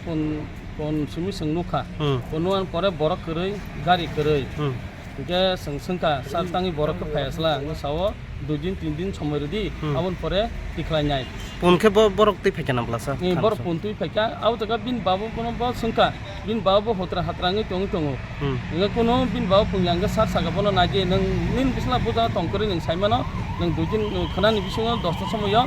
pun, pun simi chwng nukha. Hmm. Pun nukha pore borok kwrwi, gari kwrwi. Hmm. Hwnkhe chwng swngkha, "Sir, tangwi borok khe phaiya sla?" Hwnkhe sao, "Dui din, tin din somoi rwdi, hmm, aboni pore tikhlainai." Pun khe bo-, borok twi phaikha na bwlasa? Eh, borok pun twi phaikha, abo to kha bini baba bono bo swngkha. Bini baba bo hotra hatra wngwi tongwi tongo. Hmm. Hingke kuno bini baba phungya hingke sar saka bono naidi, nwng nini bisla buja tong kwrwi nwng saimano, nwng dui din, nwng khwnani bisingo dosta somoyo,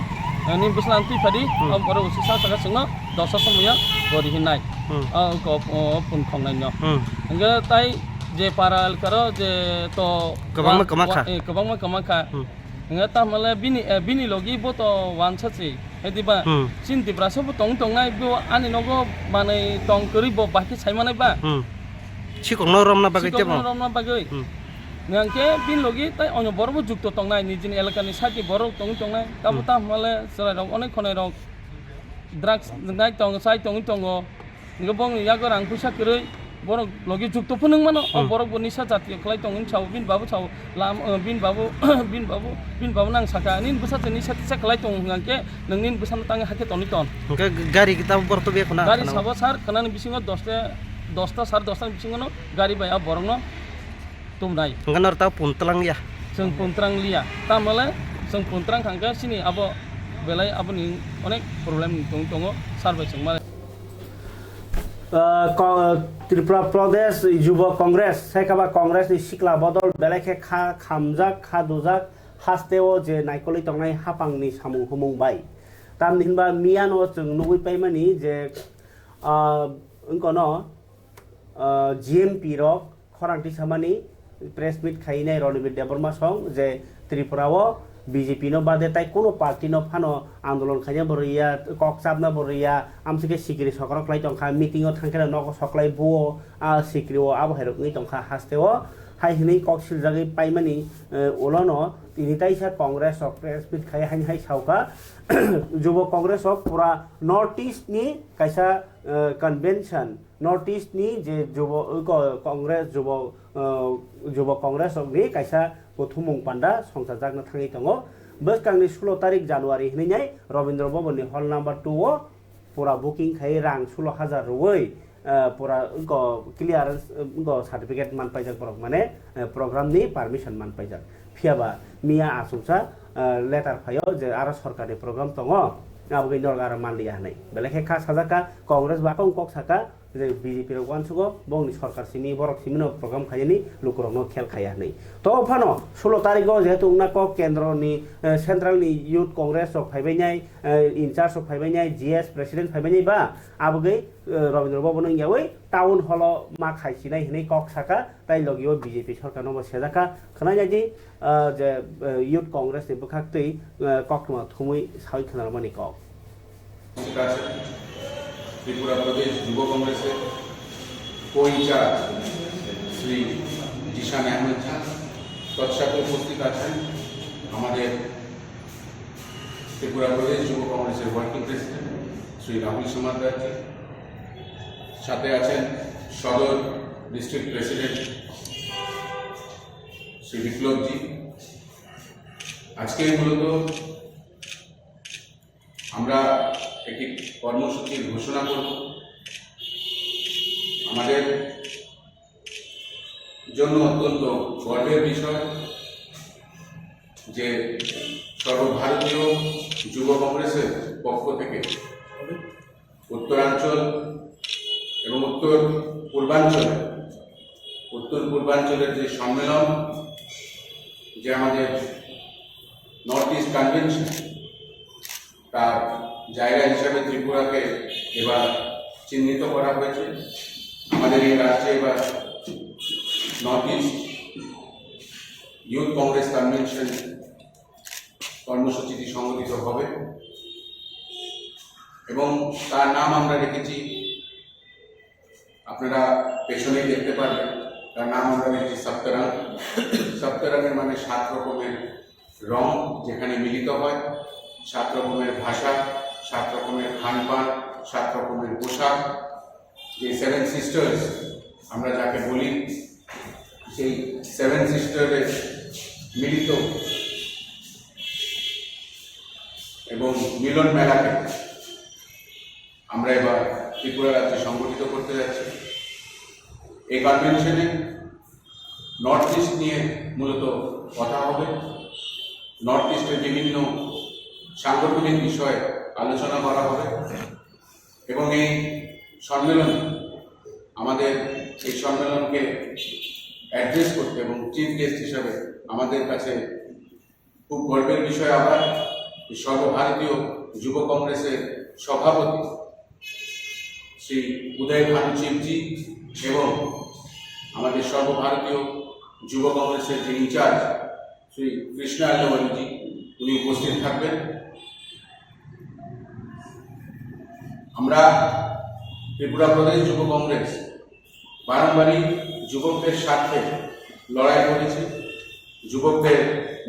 eh, nini bisla twi phadi, Hmm. o borok usi sar saka chwngno dosta somoyo bori hinai. Hmm. O ko, o phun khongnai no. Hmm. Hingke tai je para elkaro je to Kwbangma wa-, kwma wa-, kha. eh, kwbangma kwma kha. Hmm. Hingke tamale bini, eh, bini logi bo to wansa se. Hediba, Hmm. chini Tiprasa bo tong tongnai, bo ani nogo manwi tong kwrwi bo bahai khe saimanai ba. Hmm. Sikokno romna bagwi Sikokno tebo? romna bagwi. Hmm. Hingke bini logi tai onyo borok bo jukto tongnai, nijini elakani sati borok tong tongnai. Tamo Hmm. tamo le chwrai rok onek khonai rok drugs nai tong, chai tongwi tongo. Hingke bongni yago rang puisa kwrwi, borok logi jukto phunuk mano, o Hmm. borok bo nisa jatiyo khlai tongo, sao bini babu sao lam, eh, bini babu, bini babu, bini babu nang saka, nini bwsa se nisa tisa khlai tongo hingke, nwng nini bwsano tangwi hakhe tonwi ton. Hingke gari kita borok to bia khuna Gari khana. sabo sar khwnani bisingo dosta, dosta, sar dosta ni bisingo no gari bai a borokno tumnai. Hingke nor ta pun tlang ya. Chwng puntrang liya. Tamale chwng puntrang thangkhe chini abo belai aboni onek problem tong tongo, sar bai chwng ma. Ah, ko-, Tripura Pradesh Yuva Congress, Sekhaba Congress ni sikla bodol belai khe kha khamjak, kha dujak, hasteo je naikolwi tongnai hapang ni samung humung bai. Tamni hinba miyano chwng nugwi paimani je, ah, wngkono, ah, G M P rok khorang tisamani press meet khainai Ronibir Debbarma song je Tripura o B J P no bade tai kuno party no phano andolon khaina bo riya, kok chapna bo riya, amsike sikiri sokro khlai tongkha, meeting o thangkheno nogo soklai buo, a sikiri o abo hai rok wngwi tongkha haste o, hai hinwi kok siljagwi paimani, eh, ulono tini taisa Congress rok press meet khai haini hai saukha, Jubo Congress rok pura North East ni kaisa, eh, convention, North East ni je jubo, ko-, Congress jubo, uh, jubo Congress rok ni kaisa kuthumung panda songchajakna thangwi tongo. Bwskangni sulo tarik January hinwi nai Rabindra Bhavan ni hall number two o pura booking khai rang sulo hajar rwui, uh, pura ko clearance, uh, ko certificate man paijak borok, mane, uh, program ni permission man paijak. Phiya ba miya asuksa, uh, letter phaio je aro sorkar ni program tongo, aboni norok aro manliya hinwi. Belai khe kha sajak kha Congress ba kok kok saka, je B J P rok uansugo, bongni sorkar simi, borok simi no program khainani lukurokno khel khaiya hinwi. To phano sulo tarikgo jehetu wngna kok kendro ni, eh, central ni Youth Congress rok phaibai nai, eh, in charge rok phaibai nai, G S president phaibai nai ba, abogwi, eh, Rabindra Bhavan wngyawi town hall o ma khaisinai hinwi kok saka, tai logi o B J P sorkar no bo sejakha. Khwnai nai di, ah, je, eh, Youth Congress ni bwkhak twi, eh, koktwma thumwi sawi khwnarmani kok. উপস্থিত আছেন ত্রিপুরা প্রদেশ যুব কংগ্রেসের কো ইনচার্জ শ্রী জিশান আহমেদ জি, তৎসাথে উপস্থিত আছেন আমাদের ত্রিপুরা প্রদেশ যুব কংগ্রেসের ওয়ার্কিং প্রেসিডেন্ট শ্রী রাহুল সমাদ্দার জি, সাথে আছেন সদর ডিস্ট্রিক্ট প্রেসিডেন্ট শ্রী বিপ্লব জি। আজকে মূলত আমরা একটি কর্মসূচির ঘোষণা করব। আমাদের জন্য অত্যন্ত গর্বের বিষয় যে সর্বভারতীয় যুব কংগ্রেসের পক্ষ থেকে উত্তরাঞ্চল এবং উত্তর পূর্বাঞ্চলে, উত্তর পূর্বাঞ্চলের যে সম্মেলন, যে আমাদের নর্থ ইস্ট কনভেনশন, তার জায়গা হিসাবে ত্রিপুরাকে এবার চিহ্নিত করা হয়েছে। আমাদের এই রাজ্যে এবার নর্থ ইস্ট ইউথ কংগ্রেস কনভেনশন কর্মসূচিটি সংগঠিত হবে এবং তার নাম আমরা রেখেছি, আপনারা পেছনেই দেখতে পারবেন, তার নাম আমরা রেখেছি সপ্তরং। সপ্তরঙের মানে সাত রকমের রং যেখানে মিলিত হয়, সাত রকমের ভাষা, সাত রকমের খানপান, সাত রকমের পোশাক, যে সেভেন সিস্টার্স আমরা যাকে বলি, সেই সেভেন সিস্টারের মিলিত এবং মিলন মেলাকে আমরা এবার ত্রিপুরা রাজ্যে সংগঠিত করতে যাচ্ছি। এই কনভেনশনে নর্থ ইস্ট নিয়ে মূলত কথা হবে, নর্থ ইস্টের বিভিন্ন সাংগঠনিক বিষয়ে আলোচনা করা হবে এবং এই সম্মেলনে আমাদের এই সম্মেলনকে অ্যাড্রেস করতে এবং চিফ গেস্ট হিসাবে আমাদের কাছে খুব গর্বের বিষয় আবার এই সর্বভারতীয় যুব কংগ্রেসের সভাপতি শ্রী উদয় ভানুচিপজি এবং আমাদের সর্বভারতীয় যুব কংগ্রেসের যে ইনচার্জ শ্রী কৃষ্ণ আল্লাওয়ারিজি, উনি উপস্থিত থাকবেন। আমরা ত্রিপুরা প্রদেশ যুব কংগ্রেস বারংবারই যুবকদের স্বার্থে লড়াই করেছি, যুবকদের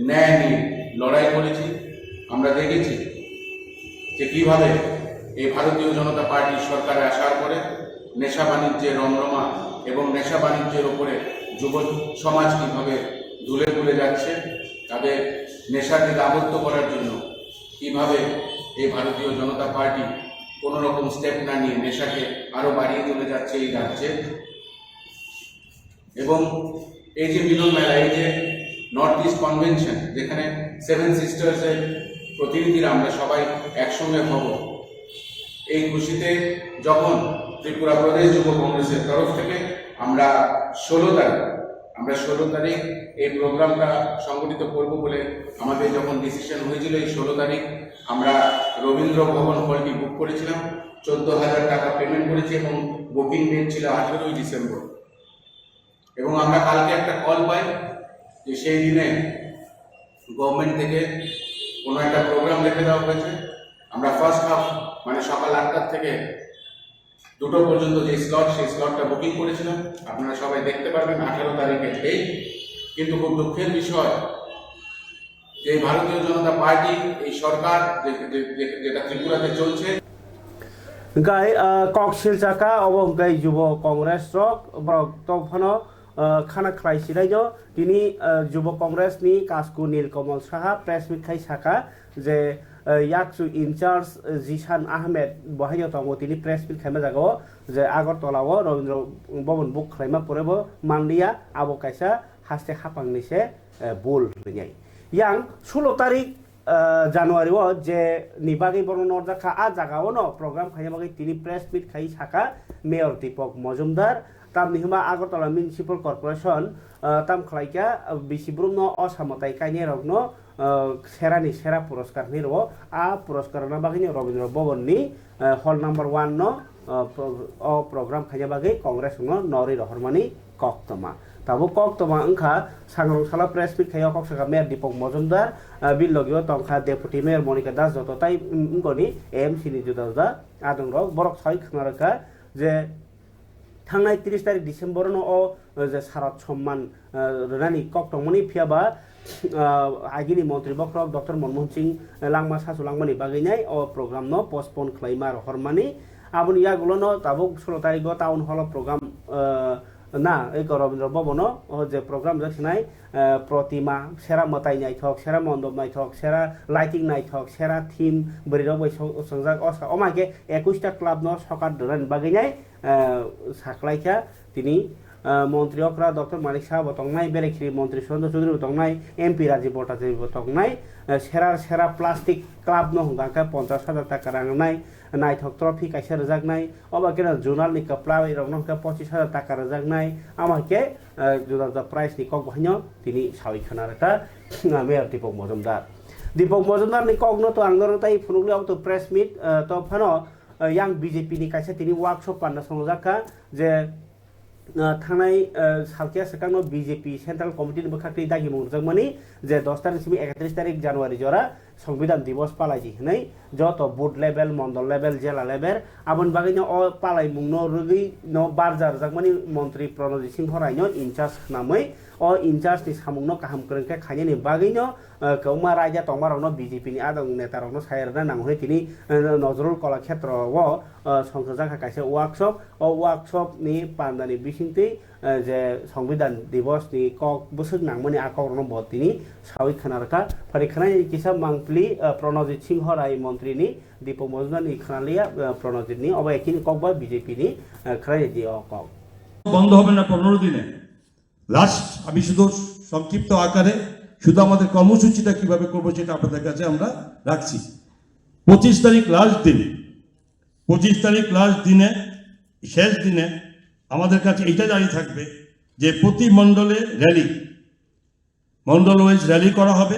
ন্যায় নিয়ে লড়াই করেছি। আমরা দেখেছি যে কিভাবে এই ভারতীয় জনতা পার্টির সরকারে আসার পরে নেশা বাণিজ্যের রমরমা এবং নেশা বাণিজ্যের ওপরে যুব সমাজ কিভাবে ধুলে পুড়ে যাচ্ছে, তাদের নেশার দিকে আবদ্ধ করার জন্য কিভাবে এই ভারতীয় জনতা পার্টি কোনো রকম স্টেপ না নিয়ে নেশাকে আরো বাড়িয়ে চলে যাচ্ছে এই রাজ্যে। এবং এই যে মিলন মেলা, এই যে নর্থ ইস্ট কনভেনশন, যেখানে সেভেন সিস্টার্স এর প্রতিনিধিরা আমরা সবাই একসঙ্গে হব, এই খুশিতে যখন ত্রিপুরা প্রদেশ যুব কংগ্রেসের তরফ থেকে আমরা ষোলো তারিখ আমরা ষোলো তারিখ এই প্রোগ্রামটা সংগঠিত করব বলে আমাদের যখন ডিসিশন হয়েছিল, এই ষোলো তারিখ আমরা রবীন্দ্র ভবন হলটি বুক করেছিলাম, চোদ্দ হাজার টাকা পেমেন্ট করেছি এবং বুকিং ডেট ছিল আঠেরোই ডিসেম্বর। এবং আমরা কালকে একটা কল পাই যে সেই দিনে গভর্নমেন্ট থেকে কোনো একটা প্রোগ্রাম রেখে দেওয়া হয়েছে। আমরা ফার্স্ট হাফ, মানে সকাল আটটার থেকে দুটো পর্যন্ত যে স্লট, সেই স্লটটা বুকিং করেছিলাম। আপনারা সবাই দেখতে পারবেন আঠারো তারিখের ডেট। কিন্তু খুব দুঃখের বিষয় যে ভারতীয় জনতা পার্টি, এই সরকার যে, যে, যে, যেটা ত্রিপুরাতে চলছে, Hwnkhe, ah, kok siljaka obo hwnkhe Jubo Congress rok, borok tongphano, ah, khana khlai sinaino tini, ah, Jubo Congress ni Kasku Nilkamal Saha press meet khai saka je, ah, yakchu in charge, ah, Jisan Ahmed bo haino tongo, tini press meet khaima jaga o je Agartala o Rabindra Bhaban book khlaima pore bo manliya, abo kaisa haste hapang ni se, eh, bul hwnwi. Yang sullo tarik, eh, January o je ni bagwi bono norjak kha, a jaga o no program khaina bagwi tini press meet khai saka Mayor Deepak Majumdar, tamni hwnba Agartala Municipal Corporation, eh, tam khlai kha, eh, bisi brum no osa mwtai kainai rok no, eh, sera ni sera puraskar hinwi rwo. A puraskar rwna bagwi no Rabindra Bhaban ni, eh, hall number one no, eh, pro-, o program khaina bagwi Congress no norwi rohormani koktwma. Tabuk koktwma wngkha, sangrong salo press meet khaio kok saka Mayor Deepak Majumdar, ah, bini logi o tongkha Deputy Mayor Monika Das, joto tai, mm, wngkoni A M C ni juda juda adong rok, borok sai khna rwkha je thangnai tris tarik December no o, eh, je Sarad Somman, eh, rwnani kok tongmani, phiya ba, ah, agini montri bokhorok Doctor Manmohan Singh, eh, langma sasu langmani bagwi nai o program no postpone khlaima rohormani. Aboni yagulo no tabuk sullo tarik o town hall o program, eh, na, eko Rabindra Bhavan o, o je program jak sinai, eh, protima, sera mwtai naithok, sera mondop naithok, sera lighting naithok, sera theme bwrwi rok bai so-, swngjak, o sa-, o mai khe ekush ta club no sokar dwrani bagwi nai, eh, saklai kha tini, eh, montri okra Doctor Manik Saha bo tongnai, Belakhiri montri Sushanta Chowdhury bo tongnai, M P Rajiv Bhattacharya bo tongnai, eh, sera sera plastic club no hwnkha khe ponchash hajar taka rang nai, naithok trophy kaisa rwjaknai, obo khe no zonal ni kwplai rok no hwnkhe pochis hajar taka rwjaknai, amo hai khe, eh, juda juda prize ni kok bo haino tini sawi khna rwkha, eh, Mayor Deepak Majumdar. Deepak Majumdar ni kok no to ang norok tai phunukli, obo to press meet, eh, to phano, eh, yang B J P ni kaisa tini workshop panda songjak kha je, ah, thangnai, ah, salkhe swkangno B J P Central Committee ni bwkhak twi dagimung rwjakmani je dos tarik simi ekatris tarik January jora Songbidan Divos palaidi hwnwi joto booth level, mondol level, jela level, aboni bagwino o palaimungno rwgwi no barja rwjakmani montri Pranojit Singh Horai no in charge khnamwi o in charge ni samungno kaham kwrwng khe khainani bagwino, ah, kwbangma raida tongmarokno B J P ni adong netarokno sai rwna nango hwnwi tini, ah, Nazrul Kala Khetra o, ah, songchajak kha kaisa workshop. O workshop ni pandani bisingtwi, eh, je Songbidan Divos ni kok bwswk nangmani a kokrokno bo tini sawi khna rwkha. Phari khwnai kisa mangpili, eh, Pranojit Singh Horai montri ni, Deepak Majumdar ni khna liya, eh, Pranojit ni, obo ekini kok ba B J P ni, eh, khwnai di o kok. বন্ধ হবে না পনেরো দিনে। লাস্ট আমি শুধু সংক্ষিপ্ত আকারে শুধু আমাদের কর্মসূচিটা কিভাবে করবো সেটা আপনাদের কাছে আমরা রাখছি। পঁচিশ তারিখ লাস্ট দিন, পঁচিশ তারিখ লাস্ট দিনে, শেষ দিনে আমাদের কাছে এটা জারি থাকবে যে প্রতি মণ্ডলে র‍্যালি, মণ্ডল ওয়াইজ র‍্যালি করা হবে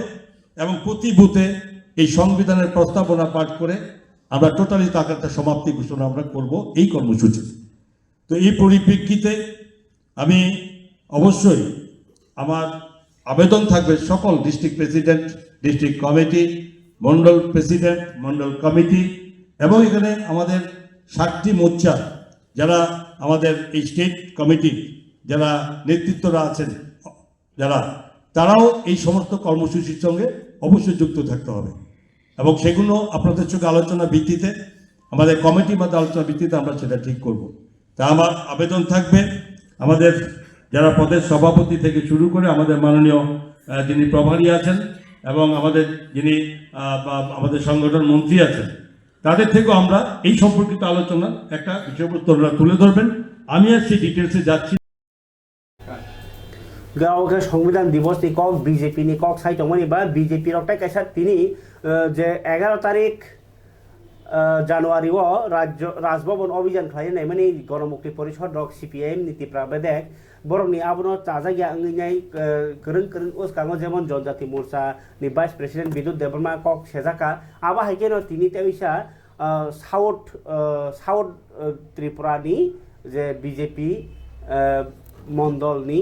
এবং প্রতি বুথে এই সংবিধানের প্রস্তাবনা পাঠ করে আমরা টোটালি তাকে একটা সমাপ্তি ঘোষণা আমরা করব এই কর্মসূচিতে। তো এই পরিপ্রেক্ষিতে আমি অবশ্যই আমার আবেদন থাকবে সকল ডিস্ট্রিক্ট প্রেসিডেন্ট, ডিস্ট্রিক্ট কমিটি, মণ্ডল প্রেসিডেন্ট, মণ্ডল কমিটি এবং এখানে আমাদের সাতটি মোর্চা, যারা আমাদের এই স্টেট কমিটির যারা নেতৃত্বরা আছেন, যারা, তারাও এই সমস্ত কর্মসূচির সঙ্গে অবশ্যই যুক্ত থাকতে হবে এবং সেগুলো আপনাদের সঙ্গে আলোচনা ভিত্তিতে, আমাদের কমিটির মধ্যে আলোচনা ভিত্তিতে আমরা সেটা ঠিক করব। তা আমার আবেদন থাকবে, আমাদের যারা প্রদেশ সভাপতি থেকে শুরু করে আমাদের মাননীয়, আহ, যিনি প্রভারী আছেন এবং আমাদের যিনি, আহ, বা আমাদের সংগঠন মন্ত্রী আছেন, তাদের থেকেও আমরা এই সম্পর্কিত আলোচনা একটা বিষয়বস্তু ওনারা তুলে ধরবেন। আমি আর সেই ডিটেলসে যাচ্ছি। Gao khe Songbidan Divos ni kok, B J P ni kok sai tongmani ba B J P rok tai kaisa tini, eh, je egaro tarik, eh, January o Rajyo, Raj Bhavan Obhijan khlai naimani Ganamukti Porishod rok, C P I M ni Tipra bedek borok ni abono chajak ya wngwi nai, eh, kwrwng kwrwng uskango, jemon Janjati Morcha ni Vice President Bidut Debbarma kok sejaka. Abo hai kheno tini teisa ah, South, ah, South, ah, Tripura ni je B J P, ah, mondol ni,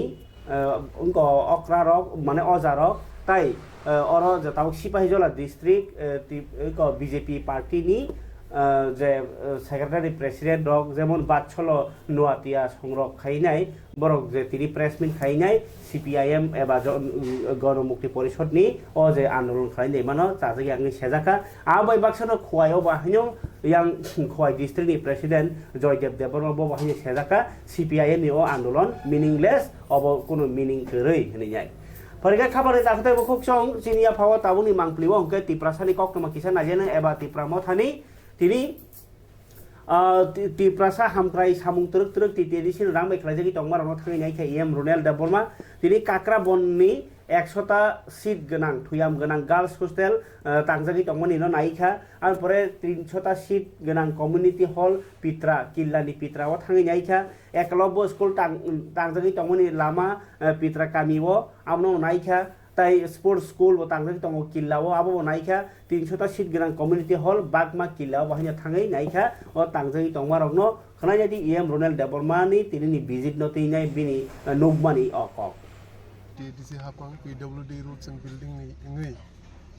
ah, wngkha okra rok, mane oja rok, tai, ah, oro je tabuk Sipahijola district, ah, ti-, wngkha B J P party ni, ah, je, ah, secretary president rok, jemon Batsholo Noatia songrok khainai, borok je tini press meet khainai, C P I M eba jo-, Ganamukti Porishod ni o je andolon khlainai mano chajak ya wngwi sejakha. Abo bai baksa no Khowai o bo haino yang Khowai district ni president Joydev Debbarma bo bo haino sejakha, C P I M ni o andolon meaningless, obo kunu meaning kwrwi hinwi nai. Phwrwngkhe khabarni dakhutai bukhuk chwng chini yaphao tabukni mangpili o hwnkhe Tiprasa ni koktwma kisa naijana eba Tipra Motha ni tini, ah, Ti-, Tiprasa Hamkrai samung twrwk twrwk T T A D C ni rang bai khlaijagwi tongma rokno thangwi naikha E M Ronel Debbarma. Tini Kakrabon ni ekshota seat gwnang, thuyam gwnang girls hostel, ah, tangjagwi tongmani no naikha. Ar pore tinsho ta seat gwnang community hall Pitra, Killa ni Pitra o thangwi naikha. Ekalobbo school tang-, tangjagwi tongmani lama, ah, Pitra kami o, abono naikha. Tai sports school bo tangjagwi tongo Killa o, abo bo naikha. Tinsho ta seat gwnang community hall Bagma Killa o bo haino thangwi naikha. O tangjagwi tongma rokno khwnaina di E M Ronel Debbarma ni tini ni visit no twi nai bini, ah, nukmani o kok. T D C hapang P W D roads and building ni wngwi.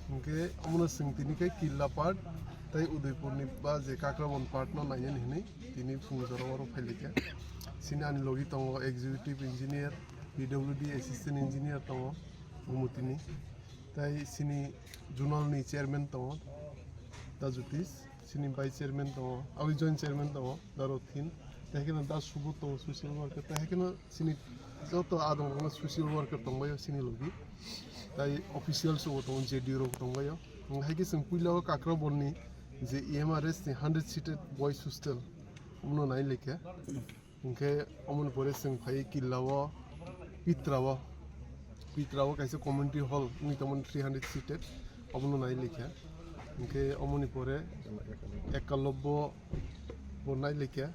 Hwnkhe omono chwng tini khe Killa part tai Udaipur ni ba je Kakrabon part no nainani hwnwi tini phung jora oro phailikha. Chini ani logi tongo executive engineer, P W D assistant engineer tongo, Gumutini. Tai chini zonal ni chairman tongo, Da Jyotish. Chini vice chairman tongo, aboni joint chairman tongo, Da Rothin. Tai haikhe no Da Subodh tongo, social worker. Tai haikhe no chini joto adong rokno social worker tongbaio chini logi. Tai officials bo tongo, J D O rok tongbaio. Haikhe chwng puila o Kakrabon ni je E M R S ni hundred seated boys hostel, omono nai lekha. Hwnkhe omoni pore chwng phai Killa o, Pitra o, Pitra o kaisa community hall wngwi tongmani three hundred seated, obono nai lekha. Hwnkhe omoni pore Ekalobbo bo nai lekha,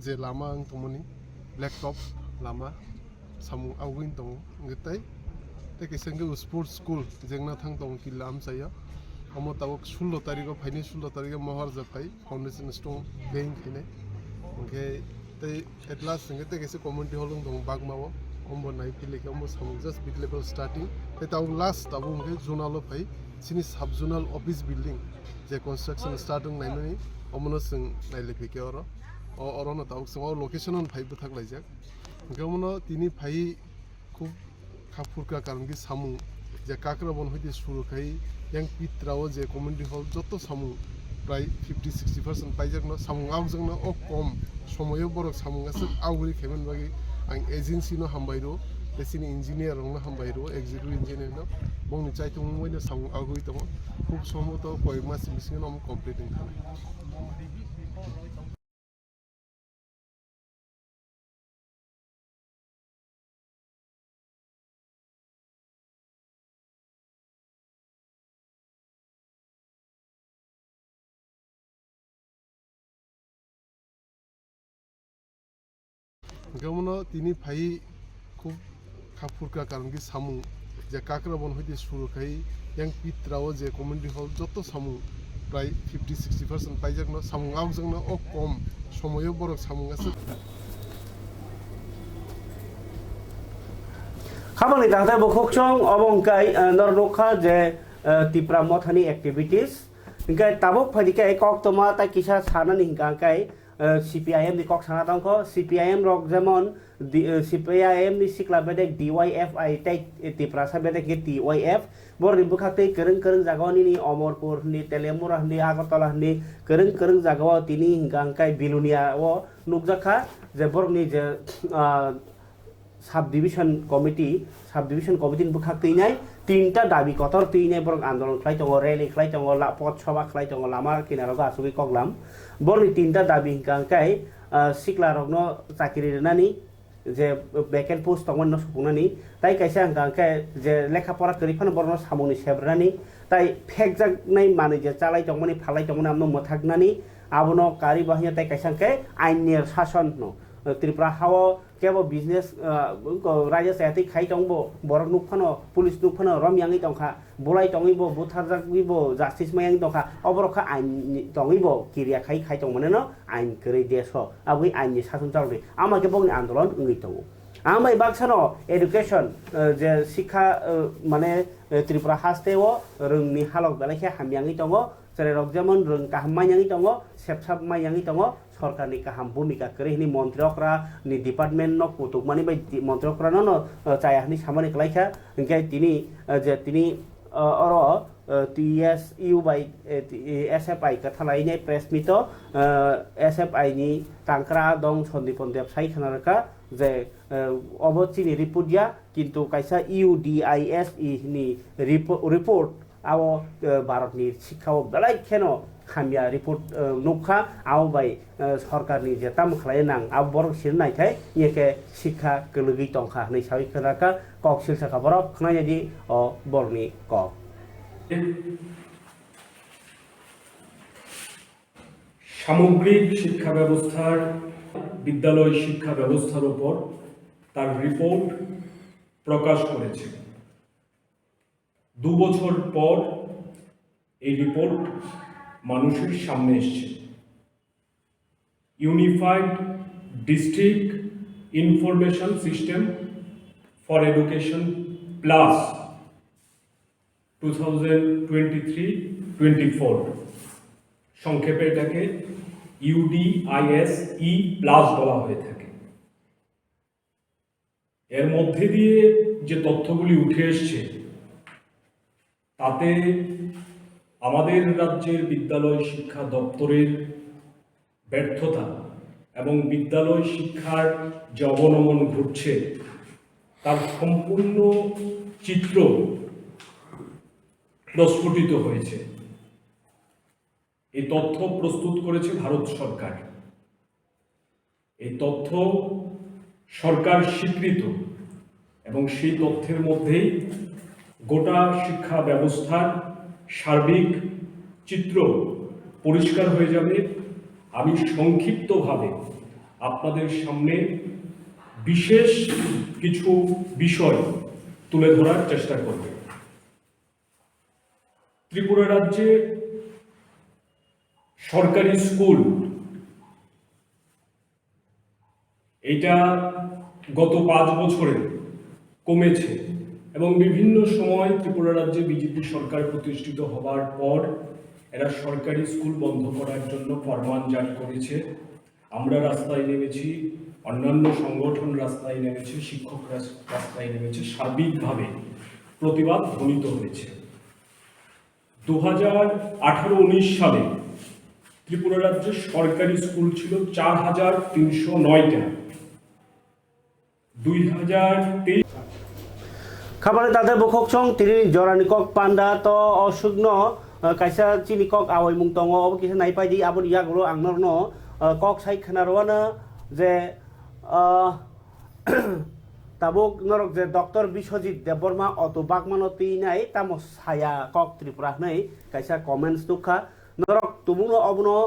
je lama wng tongmani black top lama, samung agugwi tongo. Hwnkhe tei, tei kaisa hwnkhe sports school jengna thang tongo Killa amchaio. Omo tabuk sullo tarikgo phainai, sullo tarikgo Maharajah phai. Foundation stone laying khainai. Hwnkhe tei at last hwnkhe tei kaisa community hall wng tongo Bagma o. Ombo nai philai khe ombo samung just mid level starting. Tei tabuk last tabuk hwnkhe zonal o phai chini sub zonal office building je construction start wng naimani omono chwng nailai phai khe oro. O oro no tabuk chwng o location o phai bwthak laijak. Hwnkhe omono tini phai Khub kha phurkha karon khe samung je Kakrabon hoite suru khai yang Pitra o je community hall joto samung prai fifty sixty percent paijakno samung aokjakno o kom somoio borok samung aswk aogwi khaimani bagwi ang agency no hambai rwo tei chini engineer rokno hambai rwo executive engineer no bongni chaithumung baino samung aogwi tongo khub somboto koyek mas bisingo no omo complete wngkha. Hwnkhe bono tini phai khub kha phurkha, karon khe samung je kakra bon hoite suru khai yang pitra o je community hall joto samung prai fifty sixty percent paijakno, samung awkjakno o kom somoyo borok samung aswk. Khabangni tangtai bukhuk chwng obo hwnkhe, eh, nor nukha je, eh, Tipra Mothani activities. Hwnkhe tabuk phaidi khe koktwma tai kisa sanani hwnkha hwnkhe, eh, C P I M ni kok sana tongkho. C P I M rok jemon di-, eh, C P I M ni sikla bedek D Y F I tei Tiprasa bedek khe T Y F. Borokni bwkhaktwi kwrwng kwrwng jagao nini Omorpur hwnwi, Telemura hwnwi, Agartala hwnwi kwrwng kwrwng jagao tini hwnkha hwnkhe Bilonia o nukjakha je borokni je, ah, sub division committee, sub division committee ni bwkhak twinai tinta dabi kotor twinai borok andolon khlai tongo, rally khlai tongo, la-, pot soba khlai tongo, lama kinaro asugwi koklam. Borokni tinta dabi hwnkha hwnkhe, ah, sikla rokno chakiri rwnani, je vacant post tongmani no supungnani, tai kaisa hwnkha hwnkhe je lekha pora kwrwi phano borokno samungni sep rwnani, tai phekjaknai manwi je chalai tongmani, phalai tongmani, abono mwthaknani, abono karwi bahai tai kaisa hwnkhe ain ni sason no. Tripura hao kebo business, ah, wngkha raida chayatwi khai tongbo, borok nukphano, police nukphano rom yangwi tongkha, bulai tongwibo, butharjakwibo justice mayang tongkha, oborok kha ain tongwibo kirya khai khai tongmani no ain kwrwi desh o, aboni ain ni sason chalokdi, ama khe bokni andolon wngwi tongo. Ang bai baksano education, eh, je sikha, eh, mane, eh, Tripura haste o rwngni halok belai khe hamyangwi tongo, cherai rok jemon rwng kaham manyangwi tongo, sepsap manyangwi tongo, sorkarni kaham bhumika kwrwi hwnwi montri okra ni department no kutukmani bai di-, montri okra no, no, eh, chaya hwnwi samani kwlaikha, hwnkhe tini, eh, je tini, eh, oro, eh, T S U bai, eh, T-, eh, S F I kwthalainai press meet o, eh, S F I ni tangkra dong Sandipon Deb sai khna rwkha je, eh, obo chini report ya, kintu kaisa U D I S E ni repo-, report Abo, eh, Bharatni sikhao belai kheno hamya report, eh, nukha, abo bai, eh, sorkarni je tamo khlai nang, abo borok sini naithai, iye khe sikha kwlwgwi tongkha hwnwi sawi khna kha, kok silsa kha borok khna yadi o borokni kok. সামগ্রিক শিক্ষা ব্যবস্থার, বিদ্যালয় শিক্ষা ব্যবস্থার উপর তার রিপোর্ট প্রকাশ করেছে। দু বছর পর এই রিপোর্ট মানুষের সামনে এসছে। Unified District Information System for Education Plus two thousand twenty three twenty four, সংক্ষেপে এটাকে ইউডিআইএসই প্লাস বলা হয়ে থাকে। এর মধ্যে দিয়ে যে তথ্যগুলি উঠে এসছে, তাতে আমাদের রাজ্যের বিদ্যালয় শিক্ষা দপ্তরের ব্যর্থতা এবং বিদ্যালয় শিক্ষার যে অবনমন ঘটছে, তার সম্পূর্ণ চিত্র প্রস্ফুটিত হয়েছে। এই তথ্য প্রস্তুত করেছে ভারত সরকার। এই তথ্য সরকার স্বীকৃত এবং সেই তথ্যের মধ্যেই গোটা শিক্ষা ব্যবস্থার সার্বিক চিত্র পরিষ্কার হয়ে যাবে। আমি সংক্ষিপ্তভাবে আপনাদের সামনে বিশেষ কিছু বিষয় তুলে ধরার চেষ্টা করব। ত্রিপুরা রাজ্যে সরকারি স্কুল এইটা গত পাঁচ বছরে কমেছে এবং বিভিন্ন সময় ত্রিপুরা রাজ্যে বিজেপি সরকার প্রতিষ্ঠিত হবার পর এরা সরকারি স্কুল বন্ধ করার জন্য ফরমান জারি করেছে। আমরা রাস্তায় নেমেছি, অন্যান্য সংগঠন রাস্তায় নেমেছে, শিক্ষক রাস-, রাস্তায় নেমেছে, সার্বিকভাবে প্রতিবাদ ধ্বনিত হয়েছে। দু হাজার আঠারো উনিশ সালে ত্রিপুরা রাজ্যে সরকারি স্কুল ছিল চার হাজার তিনশো নয়টা। দুই হাজার তেইশ Khabari tangtai bukhuk chwng tini jorani kok panda to o swkno, uh, kaisa chini kok awaimung tongo, obo kisa naipaidi, aboni yagulo ang norokno, uh, kok sai khna rwano je, uh, tabuk norok je Doctor Biswajit Debbarma auto bagmano twi nai tamo saya kok Tripura hwnwi kaisa comments nukha. Norok tumungno obono,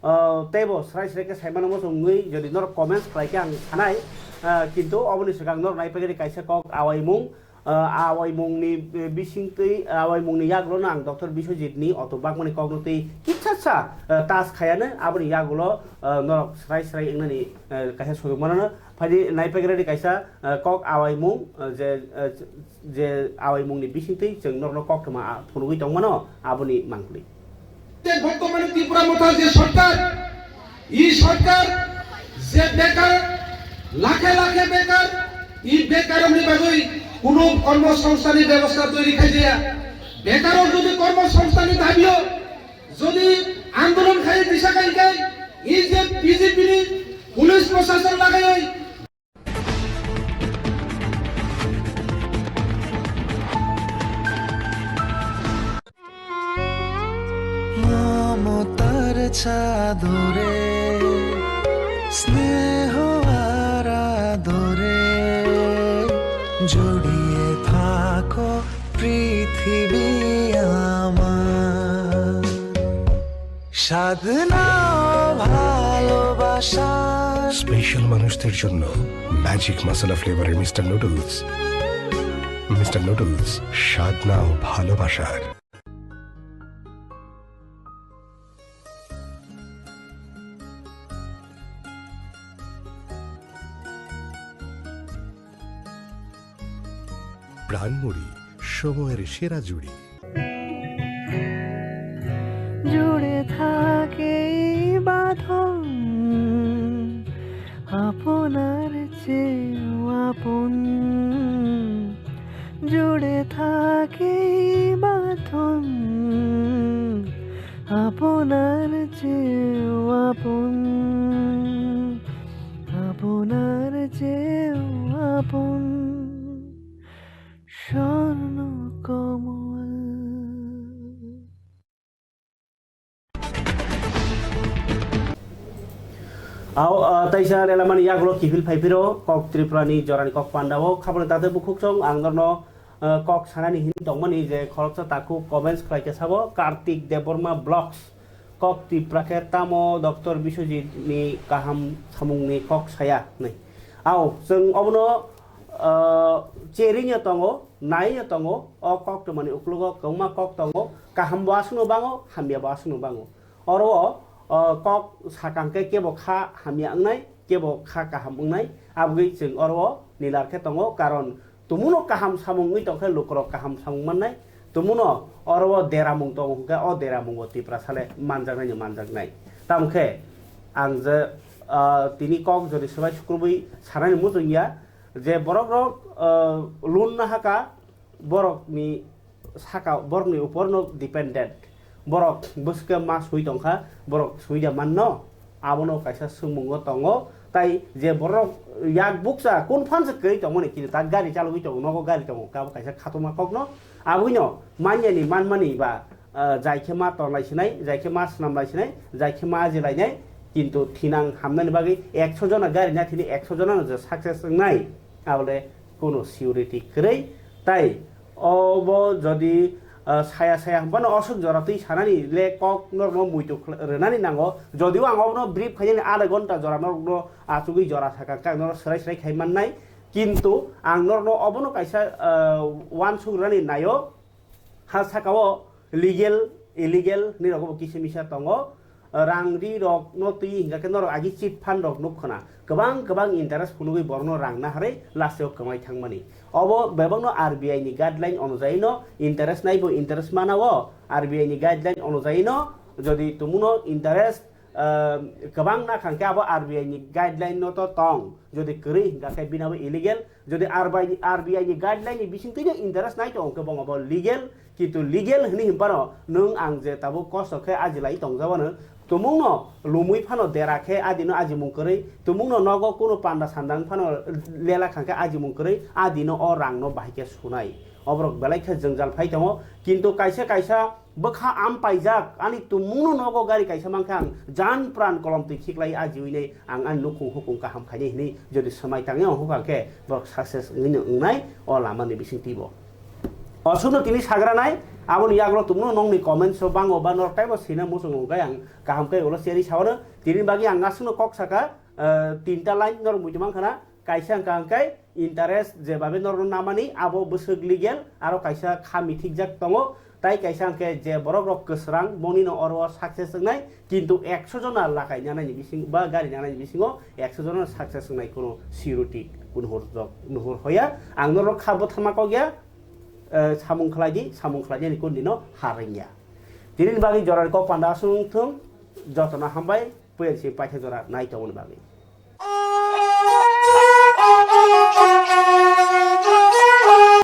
ah, teibo srai srai khe saimano muchung wngwi, jodi norok comments khlai khe ang sanai, Ah, kintu oboni swkang norok naipaikhe kaisa kok awaimung, ah, awaimungni, eh, bisingtwi, awaimungni yagulono ang Doctor Biswajit ni auto bakmani kokno twi kitsa, eh, touch khayano, aboni yagulo, eh, norok srai srai wngnani, eh, kaisa sojokmano. Phaidi naipaikhe kaisa, eh, kok awaimung, eh, je, eh, je awaimungni bisingtwi chwng norokno koktwma, ah, phunugwi tongmano, aboni mangpli. Te বর্তমানে ত্রিপুরা মথা যে সরকার, এই সরকার যে বেকার, লাখে লাখে বেকার, এই বেকারনি বাগৈ কোনো কর্মসংস্থাননি ব্যবস্থা তৈরি খাই দিয়া। বেকারর যদি কর্মসংস্থাননি দাবিও যদি আন্দোলন খাই দিশা খাই খাই, এই যে বিজেপি পুলিশ প্রশাসন লাগাই মমতার চাদরে স্নেহ আর আদরে জড়িয়ে থাকো পৃথিবী আমার। সাধনা ভালোবাসা। স্পেশাল মানুষদের জন্য ম্যাজিক মশলা ফ্লেভারের মিস্টার নুডলস। মিস্টার নুডলস, স্বাদ নাও ভালোবাসার। প্রাণমুড়ি, সময়ের সেরা জুড়ি। জুড়ে থাকে এই বাঁধন, আপনার চেয়েও আপন। জুড়ে থাকে এই বাঁধন, আপনার চেয়েও আপন, আপনার চেয়েও আপন। স্বর্ণ কমল। Ao, ah, taisa lelamani yagulo kiphil phaiphiro kok Tripurani jorani kok pandao khaboni tate bukhuk chong ang norno, ah, kok sanani hin tongmani je khoroksa takhuk comments khlaikhe sabo Kartik Debbarma Vlogs. Kok Tipra khe tamo Doctor Biswajit ni kaham samung ni kok saya hinwi. Ao, chwng obono, ah, cherino tongo, naino tongo, o koktwmani uklogo kwbangma kok tongo, kaham bo aswkno bango, hamya bo aswkno bango. Oro o, ah, kok sakang khe kebo kha hamya wngnai, kebo kha kaham wngnai, aboni chwng oro o nilar khe tongo, karon Tumungno kaham samung wngwi tongkhe lukurok kaham samung mannai. Tumungno oro o deramung tongo hwnkhe o deramungo Tiprasa le manjaknaino manjaknai. Tamokhe ang je, ah, tini kok jodi swbai sukrubwi sanani muchung ya je borokrok, ah, loan nahaka borokni saka borokni uporno dependent. Borok bwswkhe ma swi tongkha, borok swi da manno, abono kaisa swngmungo tongo. Tai je borok yak bukcha kun phan se kwrwi tongmani, kintu ta gari chalogwi tongo, nogo gari tongo, kabo kaisa khatungma kokno. Abwino manyani manmani ba, ah, jai khe ma tonlai sinai, jai khe ma snamlai sinai, jai khe ma ajilainai, kintu thinang hamnani bagwi ekso jona gari na thini ekso jona no je success wngnai, abole kono surety kwrwi. Tai Obo jodi, ah, saya saya hwnphano oswk jora twi sanani le kok norokno muitu khla-, rwnani nango. Jodio ang obono brief khainani adha ghonta jora norokno achugwi jora sakha khe ang norok swrai swrai khai mannai. Kintu ang norokno obono kaisa, ah, uansuk rwnani naio. Ha sakao legal, illegal hinwi rokbo kisa misa tongo. Rang ri rok no twi hingka khe norok agi chit phan rok nuk khna, kwbang kwbang interest phunugwi borokno rang naharwi last o kwmai thangmani. Obo bebakno R B I ni guideline onujai no interest nai bo interest mana o, R B I ni guideline onujai no jodi tumungno interest, ah, kwbang na khang khe abo R B I ni guideline no to tong, jodi kwrwi hingka khe bini abo illegal. Jodi R B I ni, R B I ni guideline ni bisingtwi no interest nai tongo khe bo abo legal, kintu legal hwnwi hwnphano nwng ang je tabuk kosto khe ajilai tongjabano, tumungno lumwi phano dera khe adino ajimung kwrwi, tumungno nogo kunu panda sanda wng phano lela khang khe ajimung kwrwi, adino o rangno bahai khe sunai. Oborok belai khe jwngjal phai tongo, kintu kaisa kaisa bwkha am paijak, ani tumungno nogo gari kaisa mankha ang jan pran kolom twi khiklai ajiwi nai ang ani nukhung hukung kaham khainai hinwi jodi swmai tangwi ang hukha khe borok success wngwi no wngnai o lama ni bisingtwi bo. Aswkno tini sagranai, aboni yagulo tumungno nokni comments o bango ba norok taibo sina muchungo hwnkhe ang kaham khe ulo cherwi sawano. Tini bagwi ang aswkno kok saka, ah, tinta line norok muitu mankha na. Kaisa hwnkha hwnkhe interest jebabe norokno namani abo bwswk legal, aro kaisa kha mithikjak tongo, tai kaisa hwnkhe je borok rok kwsrang boni no oro success wngnai, kintu ekso jona lakai nanani bising ba gari nanani bisingo ekso jona success wngnai kuno surety kuno hor jok nuhur hoya. Ang norok kha bwtharma kok ya, eh, samung khlai di, samung khlai di ani kuno dino ha rwngya. Tini bagwi jorani kok panda aswk wngthung, jotono hambai, puya si paitha jora nai tongmani bagwi.